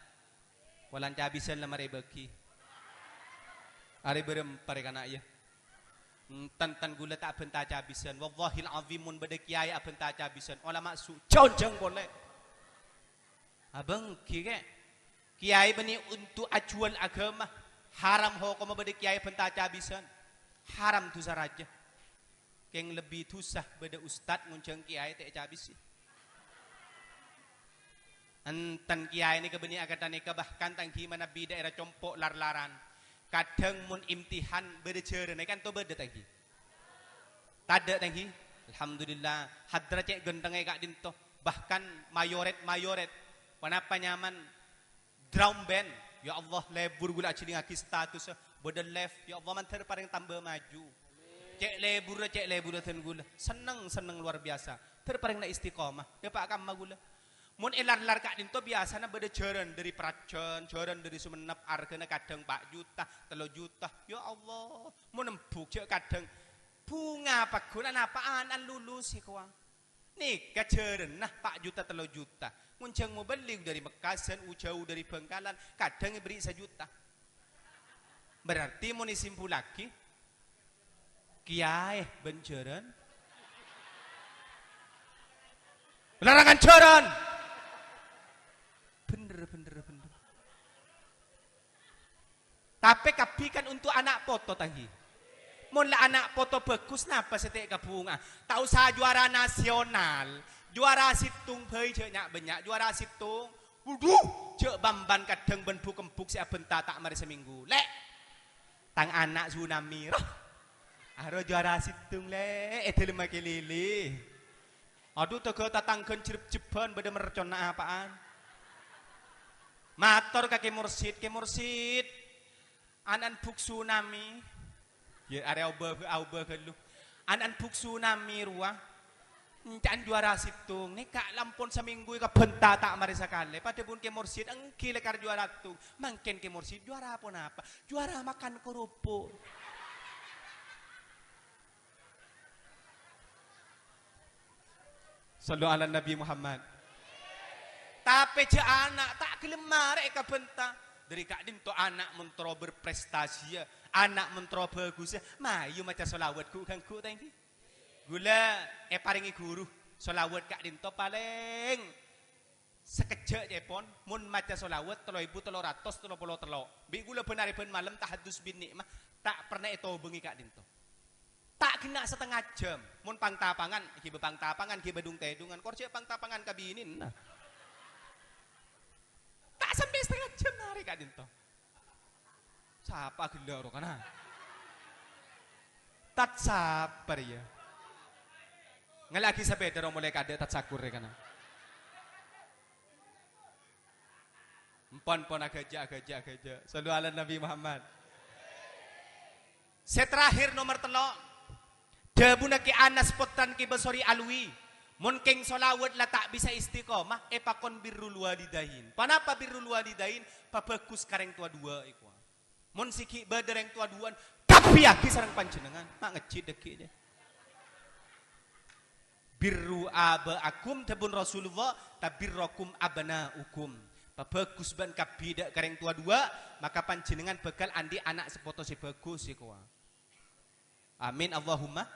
Polana cabisân la marè èbâghi. Arè bârâmpa rè kana', yâ. Enten-enten ghulâ ta' abhânta cabisân. Wallahil azim, mon bâdâ kèyaè abhânta cabisân, ola ma' su-, jhâ' onjhâng polè. Abângghi, kè. Kèyaè bânnè untuk ajhuwâl aghâma. Haram hokomma bâdâ kèyaè bhânta cabisân. Haram dhusa rajâ. Kèng lebbi dhusa bâdâ ustad ngonjhâng kèyaè ta' ècabisè. Enten kèyaè nèka bânnè akanta nèka, bahkan tèngghi manabi daerah compo' lar-laran. Kadhâng mon imtihan bâdâ jhârâna, èkanto bâdâ tèngghi. Tadâ' tèngghi. Alhamdulillah, hadra cè' ghântengngè ka'dinto. Bahkan mayorèt-mayorèt. Ponapa nyaman drum band? Ya Allah, lebur ghulâ ajhâlingngaghi status. Bâdâ live. Ya Allah, mandhâr parèng tamba maju. Cè' leburrâ, cè' leburrâ dân ghulâ. Senneng, senneng luar biasa. Dhâr parèngna istiqomah. Dâpa' kamma ghulâ. Mon è lar-lar ka'dhinto' biyasana bâdâ jhârân dâri Prajan, jhârân dâri Songennep, arghâna kadhâng pa' juta, tello juta. Ya Allah, mon embhuk jhâ' kadhâng bhunga paggun anapa an-, an lulus sè kowa. Nèka jhârânna pa' juta, tello juta. Mon jhâng mobelli dâri Mekkasân, u-, jhâu dâri Bhângkalan, kadhâng èberri' sajuta. Berarti mon èsimpullaghi, kèyaè bân jhârân. Larangan jhârân. Bhender, bhender, bhender. Tapè kabbhi kan untuk ana' poto, ta' ènggi? Mon la ana' poto bhâghus, napa sè ta' èkabhunga? Ta' osa juara nasional, juara sèttong bhâi jhâ' nya'-bânnya', juara sèttong. Wudhu, jhâ' bân-bân kadhâng bân buk-embuk sè abhânta ta' marè samènggu. Lè', tang ana' tsunami, roh. Aro juara sèttong, Lè', è dâlemma Kè Lili. Adhu, tèghâ tatangghân jrep-jrebbhân bâdâ merconna apa'an. Mator ka Kè Mursyid, "Kè Mursyid, an-, an buk tsunami." Yâ, arè aobâ, aobâ ghâllu. An-, an buk tsunami rowa. Ènca'na juara sèttong. Nèka la ampon samènggu èkabhânta ta' marè sakalè. Padâ bun Kè Mursyid, ènggi lakar juara sèttong. Mangkèn Kè Mursyid juara ponapa? Juara makan kerupuk. Shallu ala Nabi Muhammad. Tapè jhâ' ana' ta' ghellem marè èkabhânta. Dâri ka'dhinto' ana' mon terro berprestasi, yâ, ana' mon terro bhâghus, yâ, mayu maca shalawat ghu-, ganggu, ta' ènggi? Ghulâ èparèngè ghuru shalawat ka'dhinto' palèng Sakejjhâ' ca'èpon, mon maca shalawat tello èbu tello ratos tello polo tello'. Bi' ghulâ bân arè bân malem tahajjud bin ni'mah, ta' pernah ètobângè ka'dhinto'. Ta' ghenna' satengnga jhâm. Mon pang-tapangan, ghibâ pang-tapangan, ghibâ dung-tèdungan, kor jhâ' pang-tapangan ka binèna. Ta' sampè' satengnga jhâm narè ka'dhinto'. Sapa ghellâ' rowa kana? Tat sabbhâr, yâ. Ngala' aghi sapèda rowa molaè kadâ' tat sakur, yâ, kana. Empon, empon, aghâjâ', aghâjâ', aghâjâ'. Shallu ala Nabi Muhammad. Sè terakhir, nomer tello'. Dhâbuna Kè Anas Pottrana Kè Basori Alwi, "Mon kèng shalawat la ta' bisa istiqomah, èpakon birrul walidain." Ponapa birrul walidain? Pabhâghus ka rèng towa duwâ' èkowa. Mon sè ghi' bâdâ rèng towa duwâ'ân, kabbhiyâghi sareng panjhennengngan. Ma' ngejjhit dhâggi', yâ. "Birru aba'akum," dhâbuna Rasulullah, "tabirrukum abna'ukum." Pabhâghus bân kabbhi dâ' ka rèng towa duwâ', maka panjhennengngan bhâkal andi' ana' sapoto sè bhâghus èkowa. Amin, Allahumma.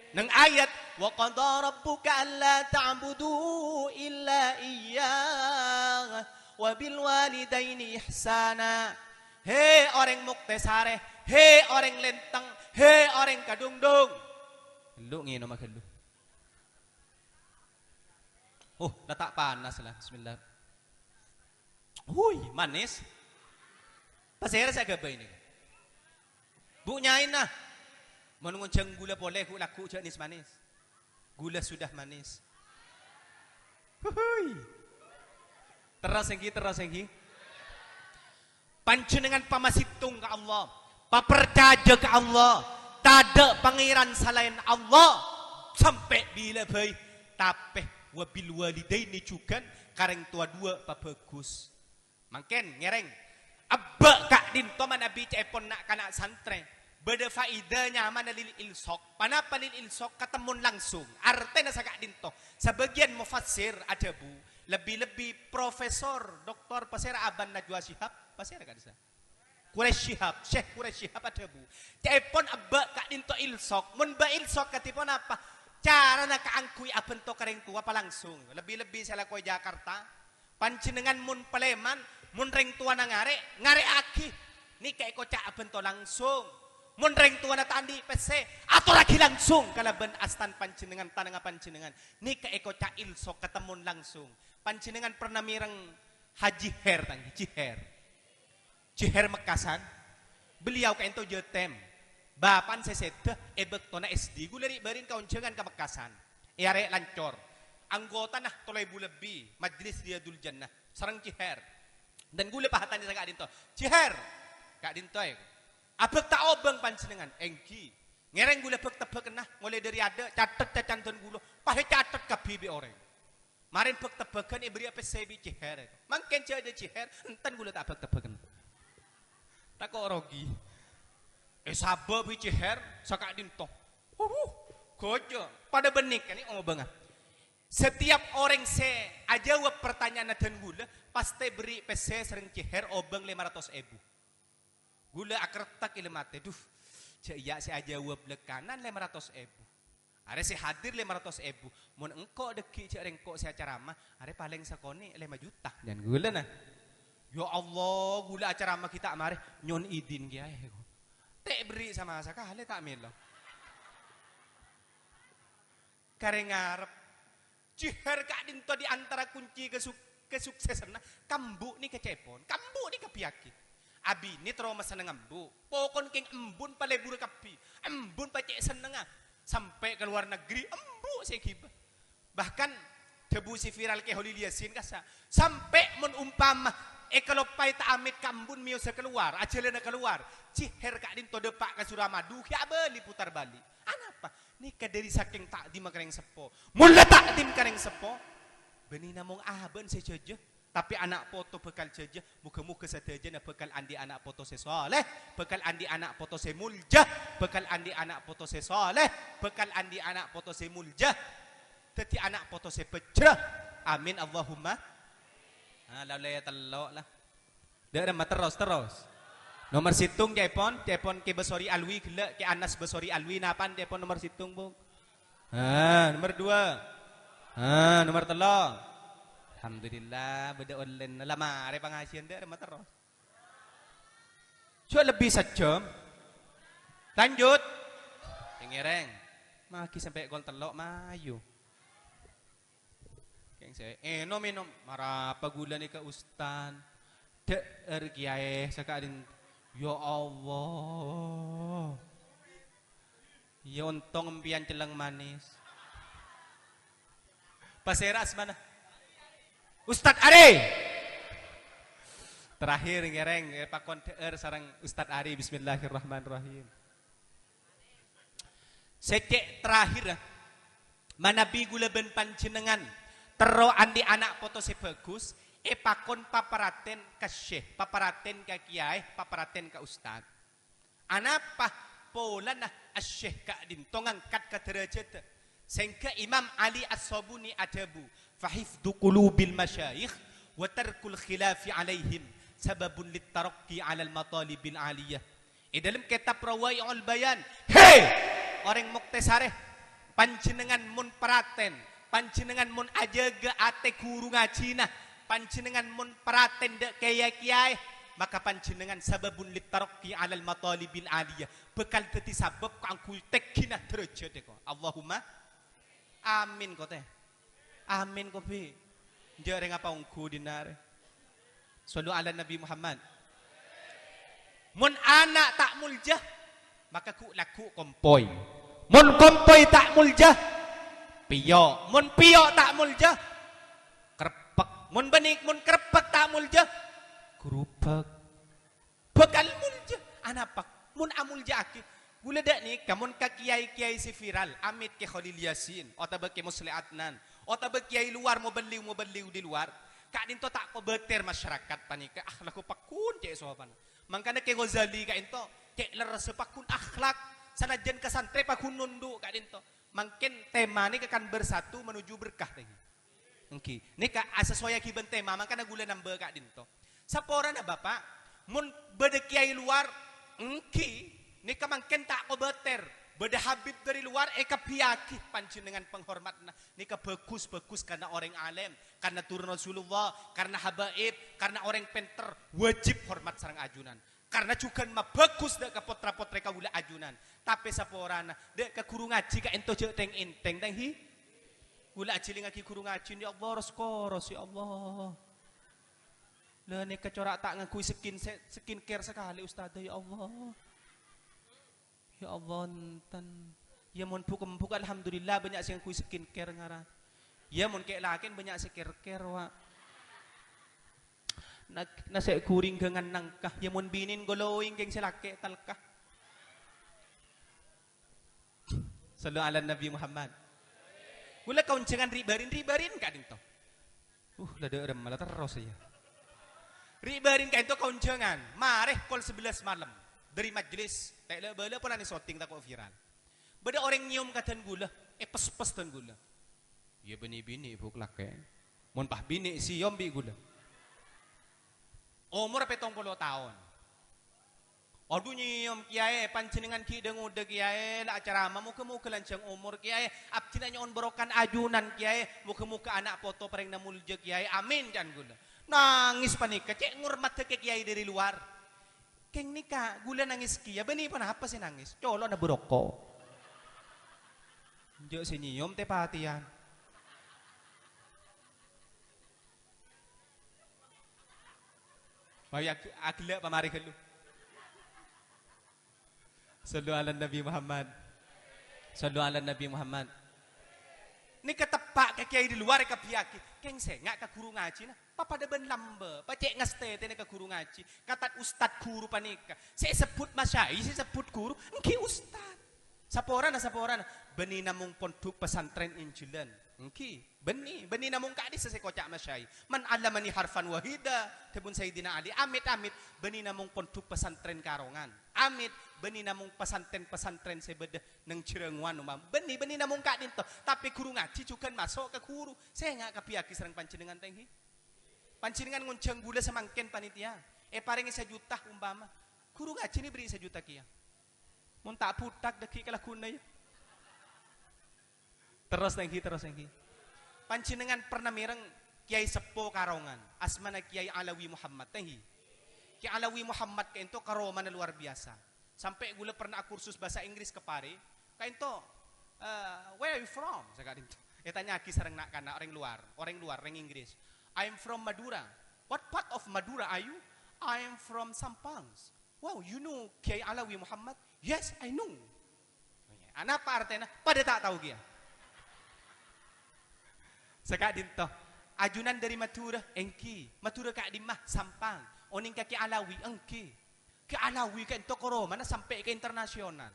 Neng ayat, "Wa qadha rabbuka alla ta'budu illa iyyah wa bil walidaini ihsana." He orèng Muktasarè, he orèng Lenteng, he orèng Kadungdung. Ghâllu ngènoma ghâllu. Oh, la ta' panas la. Bismillah. Hui, manis. Pasèra sè aghâbây nèka? Bu' nyaèna. Mon ngonjhâng ghulâ polè, ghu'-lagghu' jhâ' nis-manis. Ghulâ sudah manis. Huhui. Terros ènggi, terros ènggi. Panjhennengngan pamasèttong ka Allah, paparcajâ ka Allah, tadâ' pangèran salaèn Allah, sampè' bilâ bhâi, tapè wa bil walidaini jhughân, ka rèng towa duwâ' pabhâghus. Mangkèn, ngèrèng, ebbâ' ka'dhinto manabi ca'èpon na'-kana' santrè, bâdâ faèda nyamana lil ilsaq. Ponapa lil ilsaq? Katemmon langsung. Artèna saka'dhinto. Sabâgiyân mufassir adhâbu, lebbi-lebbi Profesor Doktor pasèra abân Najwa Shihab, pasèra ka'dhissa'? Quraisy Shihab, Syekh Quraisy Shihab adhâbu, "Ca'èpon ebbâ' ka'dhinto ilsaq. Mon bâ' ilsaq kadhi ponapa? Carana kaangghuy abhânto ka rèng towa palangsung. Lebbi-lebbi sè alako è Jakarta. Panjhennengngan mon palèman, mon rèng towana ngarè', ngarè'aghi. Nèka èkoca' abhânto langsung. Mon rèng towana ta' andi' pèssè, atorraghi langsung kalabân astan panjhennengngan, tanangnga panjhennengngan. Nèka èkoca' ilsaq, katemmon langsung." Panjhennengngan pernah mèreng Haji Her, tang, Haji Her. Jiher Mekkasân, beliau ka'dhinto jâtèm. Bapa'na sè sèdhâ è bâktona S D, ghulâ ri'-bâri'na kaonjhângan ka Mekkasân. È arè' Lancor. Anggotana tello èbu lebbi, Majlis Riyadul Jannah, sareng Jiher. Dan ghulâ pahatanè saka'dhinto, "Jiher, ka'dhinto, è, abhâkta obâng panjhennengngan?" "Èngghi." "Ngèrèng ghulâ bhâk-tebbhâkkenna, molaè dâri adâ', catet cacandhân ghulâ, pas ècatet kabbhi bi' orèng." Marèn bâk-tebbhâghân èberri'â pèssè bi' Cèhèr. Mangkèn jhâ' dhâ Cèhèr, enten ghulâ ta' bâk-tebbhâghân. Tako' rogi. Èsabâ' bi' Cèhèr, saka'dinto. Wuh, ghâjâ. Padâ bânnè kènè' obângnga. Setiap orèng sè ajâwâb partanya'anna dân ghulâ, pastè èberri' pèssè sareng Cèhèr obâng lèma ratos èbu. Ghulâ akertek è lem atè, "Duh, jhâ' iyâ sè ajâwâb lèkkanan lèma ratos èbu. Arè sè hadir lèma ratos èbu. Mon engko' dhâggi' jhâ' rèngko' sè acaramah, arè palèng sakonè' lèma juta," jhân ghulâ, na. "Ya Allah, ghulâ acaramah ghi' ta' marè, nyo'on idin kèyaè." Ta' èberri' sama sakalè, ta' mèlo. Karè ngarep. Cèhèr ka'dinto di antara kunci kesu-, kesuksesanna. Ka embu' nèka ca'èpon. Ka embu' nèka biyâgi. Abinè terro masenneng embu'. Pokon kèng embun palebbhur kabbhi. Embun pacè' sennengnga. Sampè' ka luar negeri, embu' sè ghibâ. Bahkan, dhâbu sè viral Kè Kholil Yasin kassa'. Sampè' mon umpama èkaloppaè ta' amèt ka embun mèyosa ka luar, ajhâlâna ka luar. Cèhèr ka'dinto dâpa' ka Suramadu, ghi' abâli putar bâli. Anapa? Nèka dhâri sakèng ta'dhimma ka rèng seppo. Mon la ta'dhim ka rèng seppo, bânnè namong abâ'na sè jhâjhâ, tapè ana' poto bhâkal jhâjhâ. Moghâ-moghâ sadhâjâna bhâkal andi' ana' poto sè saleh, bhâkal andi' ana' poto sè molja, bhâkal andi' ana' poto sè saleh, bhâkal andi' ana' poto sè molja. Dhâddhi ana' poto sè bhâjrâ. Amin, Allahumma. Ah, la ollè tello' la. Dâ' remma terros, terros. Nomer sèttong, ca'èpon, ca'èpon Kè Basori Alwi ghellâ', Kè Anas Basori Alwi, napa'an ca'èpon nomer sèttong, Bu? Ha, nomer dua. Ha, nomer tello'. Alhamdulillah, bâdâ ollèna. La marè pangajiyân dâ' remma terros. Jhâ' lebbi sajjhâm. Lanjut. Ngèrèng. Maghi sampè' kol tello' mayu. Kèng sè ènom-ènom, marapa ghulâ nèka, Ustaz? Dâ'âr kèyaè saka'din-, ya Allah. Iyâ, ontong empèyan celleng manis. Pasèra asmana? Ustaz Ari. Terakhir, ngèrèng, èpakon dâ'âr sareng Ustaz Ari. Bismillahirrahmanirrahim. Sè cè' terakhir, manabi ghulâ bân panjhennengngan terro andi' ana' poto sè bhâghus, èpakon paparatèn ka syekh, paparatèn ka kèyaè, paparatèn ka ustad. Anapa polana asy-syekh ka'dinto ngangkat ka dârâjhâddhâ? Sèngghâ Imam Ali As-Sabuni adhâbu, "Fa hifdzu qulubil masyayikh wa tarkul khilafi alaihim sababun lit-taraqqi alal matalibil aliyah." È dâlem kètab Rawai'ul Bayan, he! Orèng Muktasarè, panjhennengngan mon paratèn, panjhennengngan mon ajâgâ atè ghuru ngajhina, panjhennengngan mon paratèn dâ' kèyaè-kèyaè, maka panjhennengngan sababun lit-taraqqi alal matalibil aliyah, bhâkal dhâddhi sabâb kaangghuy tènggina dârâjhât, èko. Allahumma amin, kote. Amin, kobi. Jhâ' rèng apa ongghu dinna' arè. Shallu ala Nabi Muhammad. Mon ana' ta' molja, maka ghu'-lagghu' kompoy. Mon kompoy ta' molja, pèyo'. Mon pèyo' ta' molja, kreppek. Mon bânnè, mon kreppek ta' molja, gerobak. Bhâkal molja. Anapa? Mon amolja'aghi. Ghulâ dâ' nèka, mon ka kèyaè-kèyaè sè viral, amèt Kè Kholil Yasin, otabâ Kè Musleh Adnan, otabâ kèyaè luar, mobelliw-mobelliw di luar, ka'dinto ta' kobâtèr masyarakat panèka, akhlakko pagghun cè' sopana. Mangkana Kè Ghazali ka'dinto, cè' lerressa pagghun akhlak, sanajjân ka santrè pagghun nondhu' ka'dinto. Mangkèn tèmana kan bersatu menuju berkah, tèngghi. Èngghi. Nèka asesuaiyaghi bân tèma, mangkana ghulâ nambâ ka'dinto. Saporana, Bapa', mon bâdâ kèyaè luar, èngghi, nèka mangkèn ta' kobâtèr. Bâdâ habib dâri luar, èkabbhiyaghi panjhennengngan panghormadhânna. Nèka bhâghus, bhâghus karna orèng alèm, karna turun Rasulullah, karna habaib, karna orèng pènter, wajib hormat sareng ajunan. Karna jhughân mabhâghus dâ' ka pottra-pottrè kaulâ ajunan. Tapè saporana, dâ' ka ghuru ngajhi ka'dinto jhâ' tèng-èntèng, tèngghi. Ghulâ ajhilingngaghi ghuru ngajhina, ya Allah, ros-koros, ya Allah. La nèka cora' ta' ngangghuy skin se-, skincare sakalè, Ustadzah, ya Allah. Ya Allah, enten. Ya, mon bu'-kembuk', alhamdulillah, bânnya' sè ngangghuy skincare ngara. Ya, mon kè'-lakèn bânnya' sè kèr-kèr, wa'. Na-, nasè' ghuring ghângan nangka. Ya, mon binèn glowing, kèng sè lakè' talka. Shallu ala Nabi Muhammad. Ghulâ kaonjhângan ri'-bâri'ân, ri'-bâri'ân ka'dinto. Uh, la dâ' remma la terros, iyâ. Ri'-bâri' kaènto kaonjhângan, marè kol sebelas malem. Dâri majelis, ta' la bâlâ polana syuting tako' viral. Bâdâ orèng nyèyom ka dân ghulâ, èpès-pès dân ghulâ. Iyâ, bânnè binè', Bu, lakè'. Mon pas binè' sèyom bi' ghulâ. Omor pèttong polo taon. Adhu nyèyom, Kèyaè, panjhennengngan ghi' dhâ-ngodâ, Kèyaè, la acarama, moghâ-moghâ lanjhâng omor, Kèyaè, abdhina nyo'on bârokana ajunan, Kèyaè, moghâ-moghâ ana' poto parèngna molja, Kèyaè, amin, can ghulâ. Nangès panèka, cè' ngormadhâ ka kèyaè dâri lowar. Kèng nèka, ghulâ nangès kèya, bânnè ponapa sè nangès? Colo'na bâroko'. Enjâ' sè nyèyom tè-patèyan. Mayu ag-, aghellâ' pamarè ghâllu. Shallu ala Nabi Muhammad. Shallu ala Nabi Muhammad. Nèka teppa' ka kèyaè dâri lowar èkabbhiyâghi. Kèng sènga' ka ghuru ngajhina. Papadâ bân lambâ'. Pacè' ngastètèna ka ghuru ngajhi. Ka tad-ustad ghuru panèka. Sè èsebbhut masyai, sè èsebbhut ghuru. Èngghi ustad. Saporana, saporana. Bânnè namong pondhuk pesantren Injilan. Èngghi. Bânnè, bânnè namong ka'dissa sè èkoca' masyai. "Man 'allamani harfan wahida," dhâbuna Sayyidina Ali, amit-amit, bânnè namong pondhuk pesantren Karongan. Amit, bânnè namong pesantren-pesantren sè bâdâ neng Jhârângowan, umpama. Bânnè, bânnè namong ka'dinto. Tapè ghuru ngajhi jhughân maso' ka ghuru. Sènga' kabbhiyâghi sareng panjhennengngan, ta' èngghi? Panjhennengngan ngonjhâng ghulâ samangkèn, panitia. Èparèngè sajuta, umpama. Ghuru ngajhina èberri' sajuta kèya. Mon ta' bhuthak dhâggi' kalagghuwânna, yâ. Terros, ta' èngghi, terros, ta' èngghi. Panjhennengngan pernah mèreng Kèyaè Seppo Karongan, asmana Kèyaè Alawi Muhammad, ta' èngghi. Kèyaè Alawi Muhammad ka'dinto karomana luar biasa. Sampè' ghulâ pernah akursus bhâsa Inggris ka Pare, ka'dinto, eh, "Where are you from?" saka'dinto. Ètanya'aghi sareng na'-kana' orèng luar, orèng luar, orèng Inggris. "I'm from Madura." "What part of Madura are you?" "I'm from Sampang." "Wow, you know Kiai Alawi Muhammad?" "Yes, I know." "Anapa artèna?" "Padâ ta' tao kèya." Saka'dinto, "Ajunan dâri Madhurâ?" "Èngghi." "Madhurâ ka'dimma?" "Sampang." "Onèng ka Kiai Alawi?" "Èngghi." Kiai Alawi ka'dinto karomana sampè' ka internasional.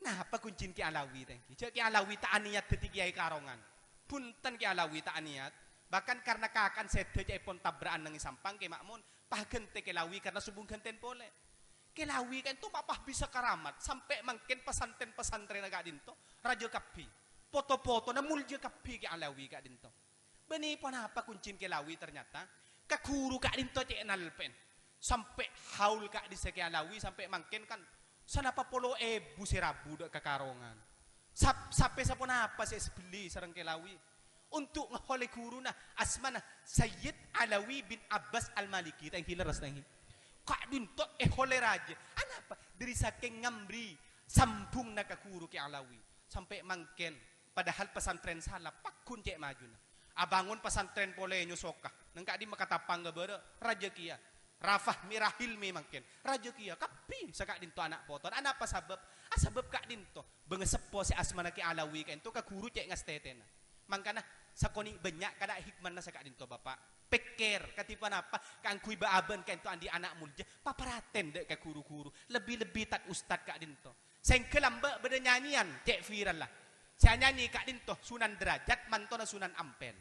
Napa koncèna Kiai Alawi, ta' èngghi? Jhâ' Kiai Alawi ta' anèyat dhâddhi kiai Karongan. Bhunten Kiai Alawi ta' anèyat. Bahkan karna kakan sèdhâ ca'èpon tabra'an neng è Sampang, Kè Ma'mun, pas ghântè Kiai Alawi karna sobung ghântèn polè. Kiai Alawi ka'dinto ma' pas bisa karamat, sampè' mangkèn pesantren-pesantrènna ka'dinto rajâ kabbhi. Poto-potona molja kabbhi Kiai Alawi ka'dinto. Bânnè ponapa koncèna Kiai Alawi ternyata? Ka ghuru ka'dinto cè' nalpèn. Sampè' haul ka'dissa Kiai Alawi sampè' mangkèn kan sanapa polo èbu sè rabu dâ' ka Karongan. Sap-, sapè saponapa sè èsabellè sareng Kiai Alawi? Untuk ngaholè ghuruna, asmana Sayyid Alawi bin Abbas Al-Maliki. Ta' èngghi lerres, ta' èngghi? Ka'dinto èholè rajâ. Anapa? Dâri sakèng ngamri sambungnga ka ghuru Kiai Alawi. Sampè' mangkèn. Padahal pesantren sala, pagghun cè' majuna. Abângon pesantren polè nyosoka. Neng ka'dimma Katapang ka bârâ', rajâ kèya. Rafah Mirahilmi mangkèn, rajâ kèya. Kabbhi saka'dinto ana' potona. Anapa sabâb? Asabâb ka'dinto bângaseppo sè asmana Kiai Alawi ka'dinto ka ghuru cè' ngastètèna. Mangkana sakonè' bânnya' kana' hikmana saka'dinto, Bapa'. Pèkkèr, kadhi ponapa kaangghuy bâ-abâ'na ka'dinto andi' ana' molja, paparhatèn dâ' ka ghuru-ghuru, lebbi-lebbi tad-ustad ka'dinto. Sèngghâ lambâ' bâdâ nyanyèyan, cè' viralla. Sè anyanyè ka'dinto Sunan Derajat, mantona Sunan Ampel.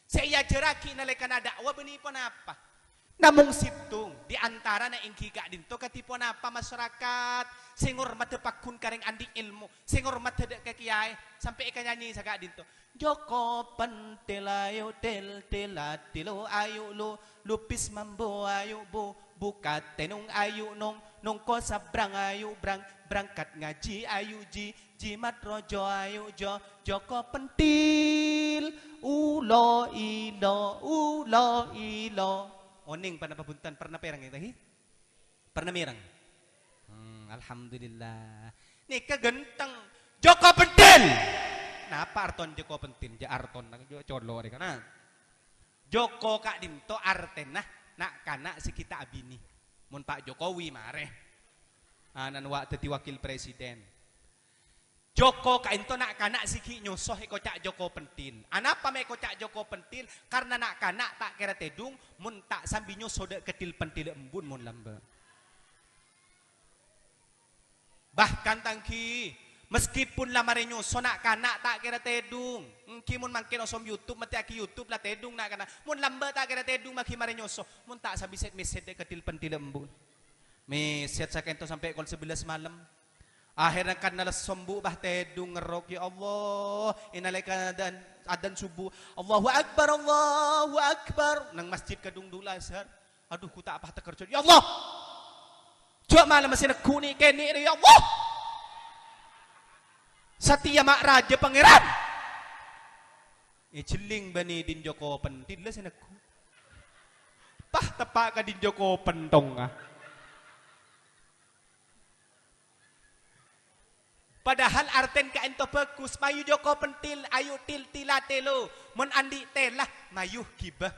Sè èajhârraghi nalèkana da'wa bânnè ponapa? Namong sèttong, di antarana èngghi ka'dinto kadhi ponapa masyarakat sè ngormadhâ pagghun ka rèng andi' èlmo, sè ngormadhâ dâ' ka kèyaè, sampè' èkanyanyè saka'dinto. Joko pentil ayu til til atilu ayu lu, lupis mambu ayu bu, buka tenung ayu nung, nungko sabrang ayu brang, berangkat ngaji ayu ji, jimat rojo ayu jo, joko pentil, ulo ilo, ulo ilo. Onèng ponapa bhunten, pernah pèreng, ta' èngghi? Pernah mèreng? Hmm, alhamdulillah. Nèka ghânteng. Joko pentil. Napa artona joko pentil? Jhâ' artona jhâ' colo' rè kana. Joko ka'dinto artèna na'-kana' sè ghi' ta' abinè. Mon Pak Jokowi marè. Ana'na wa' dhâddhi wakil presiden. Joko ka'dinto na'-kana' sè ghi' nyoso èkoca' joko pentil. Anapa ma' èkoca' joko pentil? Karna na'-kana' ta' kèra tèdung mon ta' sambi nyoso dâ' keddhil pentilla embun mon lambâ'. Bahkan ta' èngghi, Meskipun la marè nyoso, na'-kana' ta' kèra tèdung. Èngghi mon mangkèn osom YouTube, mètè'aghi YouTube la tèdung na'-kana'. Mon lambâ' ta' kèra tèdung, maghi marè nyoso. Mon ta' sabisèt-mèsèt dâ' ka dhil-pendhilla embu'. Mèsèt sakènto sampè' kol sabellâs malem. Akhèrra kan nalèsso embu' bâ tèdung ngerrok, "Ya Allah, è nalèka adan, adan subuh. Allahu Akbar, Allahu Akbar." Nang masjid kadhung dhu' asar. Adhu, ghu ta' apa teker, jâ'. Ya Allah! Jâ' malem sè neggu' nè'-kènè' rè, ya Allah! Satèya ma' rajâ Pangèran! Èjhelling bânnè Din Joko Pentil la sè neggu'. Pas teppa' ka Din Joko Pentongnga. Padahal artèn ka'ènto bhâghus, mayu Joko Pentil, ayu til-, tila tèlo. Mon andi' tèla, mayu ghibâ.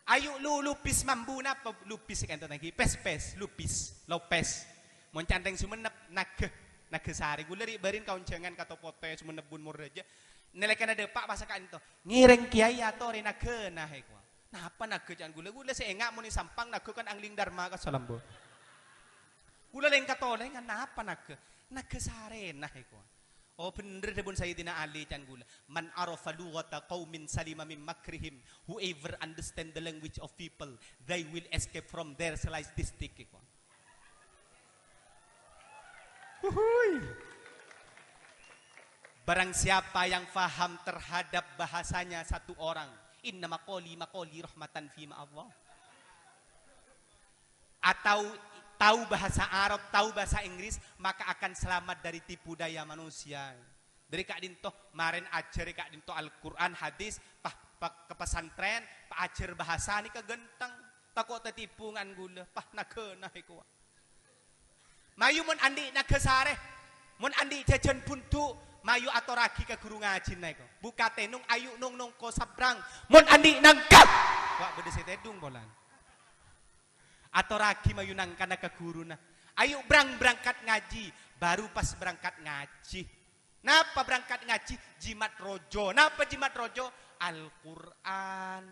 Ayu lu-, lupis mambu, napa lupis ka'ènto, tangghi? Pès-pès, lupis, lopes. Mon cantèng Songennep, naga, naga sarè. Ghulâ rè' bârin kaonjhângan ka Topotè, Songennep bun Morrajâ. Nalèkana dâpa' pas ka'ènto, ngèrèng kèyaè atorè nagana, he, kowa. Napa naga ca'na ghulâ? Ghulâ sè enga' mon è Sampang naga kan angling dharma ka Salambo. Ghulâ lèng-katolèngan, napa naga? Naga sarèna èkowa. Oh, bhender dhâbuna Sayyidina Ali ca'na ghulâ. "Man arafa lughata qaumin salima min makrihim." Whoever understand the language of people, they will escape from their slice district, èkowa. Huhuy. Barang siapa yang faham terhadap bahasanya satu orang, "Inna maqali maqali rahmatan fi ma Allah," atau tahu bahasa Arab, tahu bahasa Inggris, maka akan selamat dari tipu daya manusia. Dâri ka'dinto, marèn ajhâri ka'dinto Al-Qur'an, hadis, pa-, pa-, ka pesantren, paajhâr bahasa nèka ghânteng. Tako' tatipu ngan ghulâ, pas nagana èkowa. Mayu mon andi' naga sarè, mon andi' jhâjhân bhundhu', mayu atorraghi ka ghuru ngajhina èkowa. Buka tènung, ayu nong-nongko sabrang. Mon andi' nangka, wa' bâdâ sè tèdung polana. Atorraghi mayu nangkana ka ghuruna. Ayu brang-, berangkat ngajhi, baru pas berangkat ngajhi. Napa berangkat ngajhi? Jimat rajâ. Napa jimat rajâ? Al-Qur'an.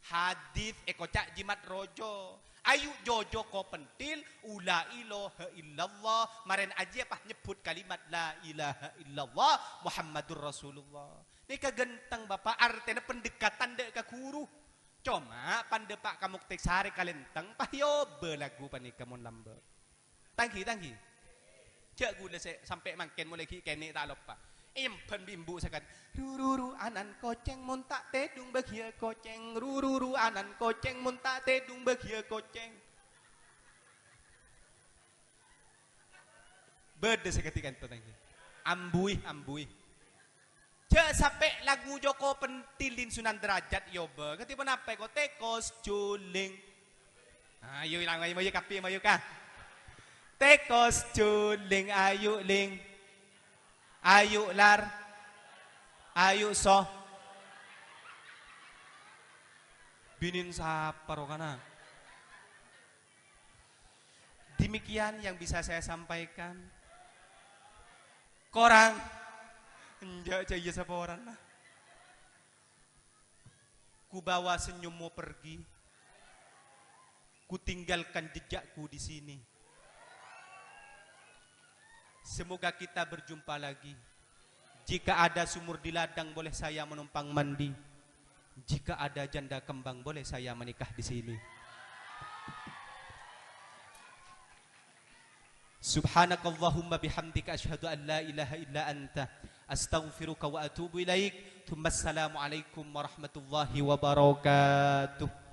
Hadis èkoca' jimat rajâ. Ayu jhâjâ Joko Pentil, la ilaha illallah. Marèn ajiyâ pas nyebbhut kalimat la ilaha illallah Muhammadur Rasulullah. Nèka ghânteng, Bapa', artèna pendekatan dâ' ka ghuru. Coma, pan dâpa' ka Muktisarè Kalèntèng, pas èobâ lagu panèka mon lambâ'. Tangghi, tangghi. Jhâ' ghulâ sè sampè' mangkèn molaè ghi' kènè' ta' loppa. Èmbhân bi' embu' sakadhâ'. Ru-ru-ru anan kocèng mon ta' tèdung bâgiyâ kocèng. Ru-ru-ru anan kocèng mon ta' tèdung bâgiyâ kocèng. Bâdâ sè kadhi ka'ènto, tangghi. Ambuwi, ambuwi. Jhâ' sampè' lagu Joko Pentil Din Sunan Derajat èobâ. Kadhi ponapa èkowa? Tèkos jhuling. Ayo, ilang, ayo, mayu kabbhi, mayu ka. Tèkos jhuling, ayu, ling. Ayu, lar. Ayu, so. Binèn sapa ro kana? Demikian yang bisa saya sampaikan. Korang? Enjâ', jâ' iyâ saporana. Ku bawa senyummu pergi. Ku tinggalkan jejakku di sini. Semoga kita berjumpa lagi. Jika ada sumur di ladang, boleh saya menumpang mandi. Jika ada janda kembang, boleh saya menikah di sini. Subhanakallahumma bihamdika, asyhadu an la ilaha illa anta, astaghfiruka wa atubu ilaik. Tsumma assalamualaikum warahmatullahi wabarakatuh.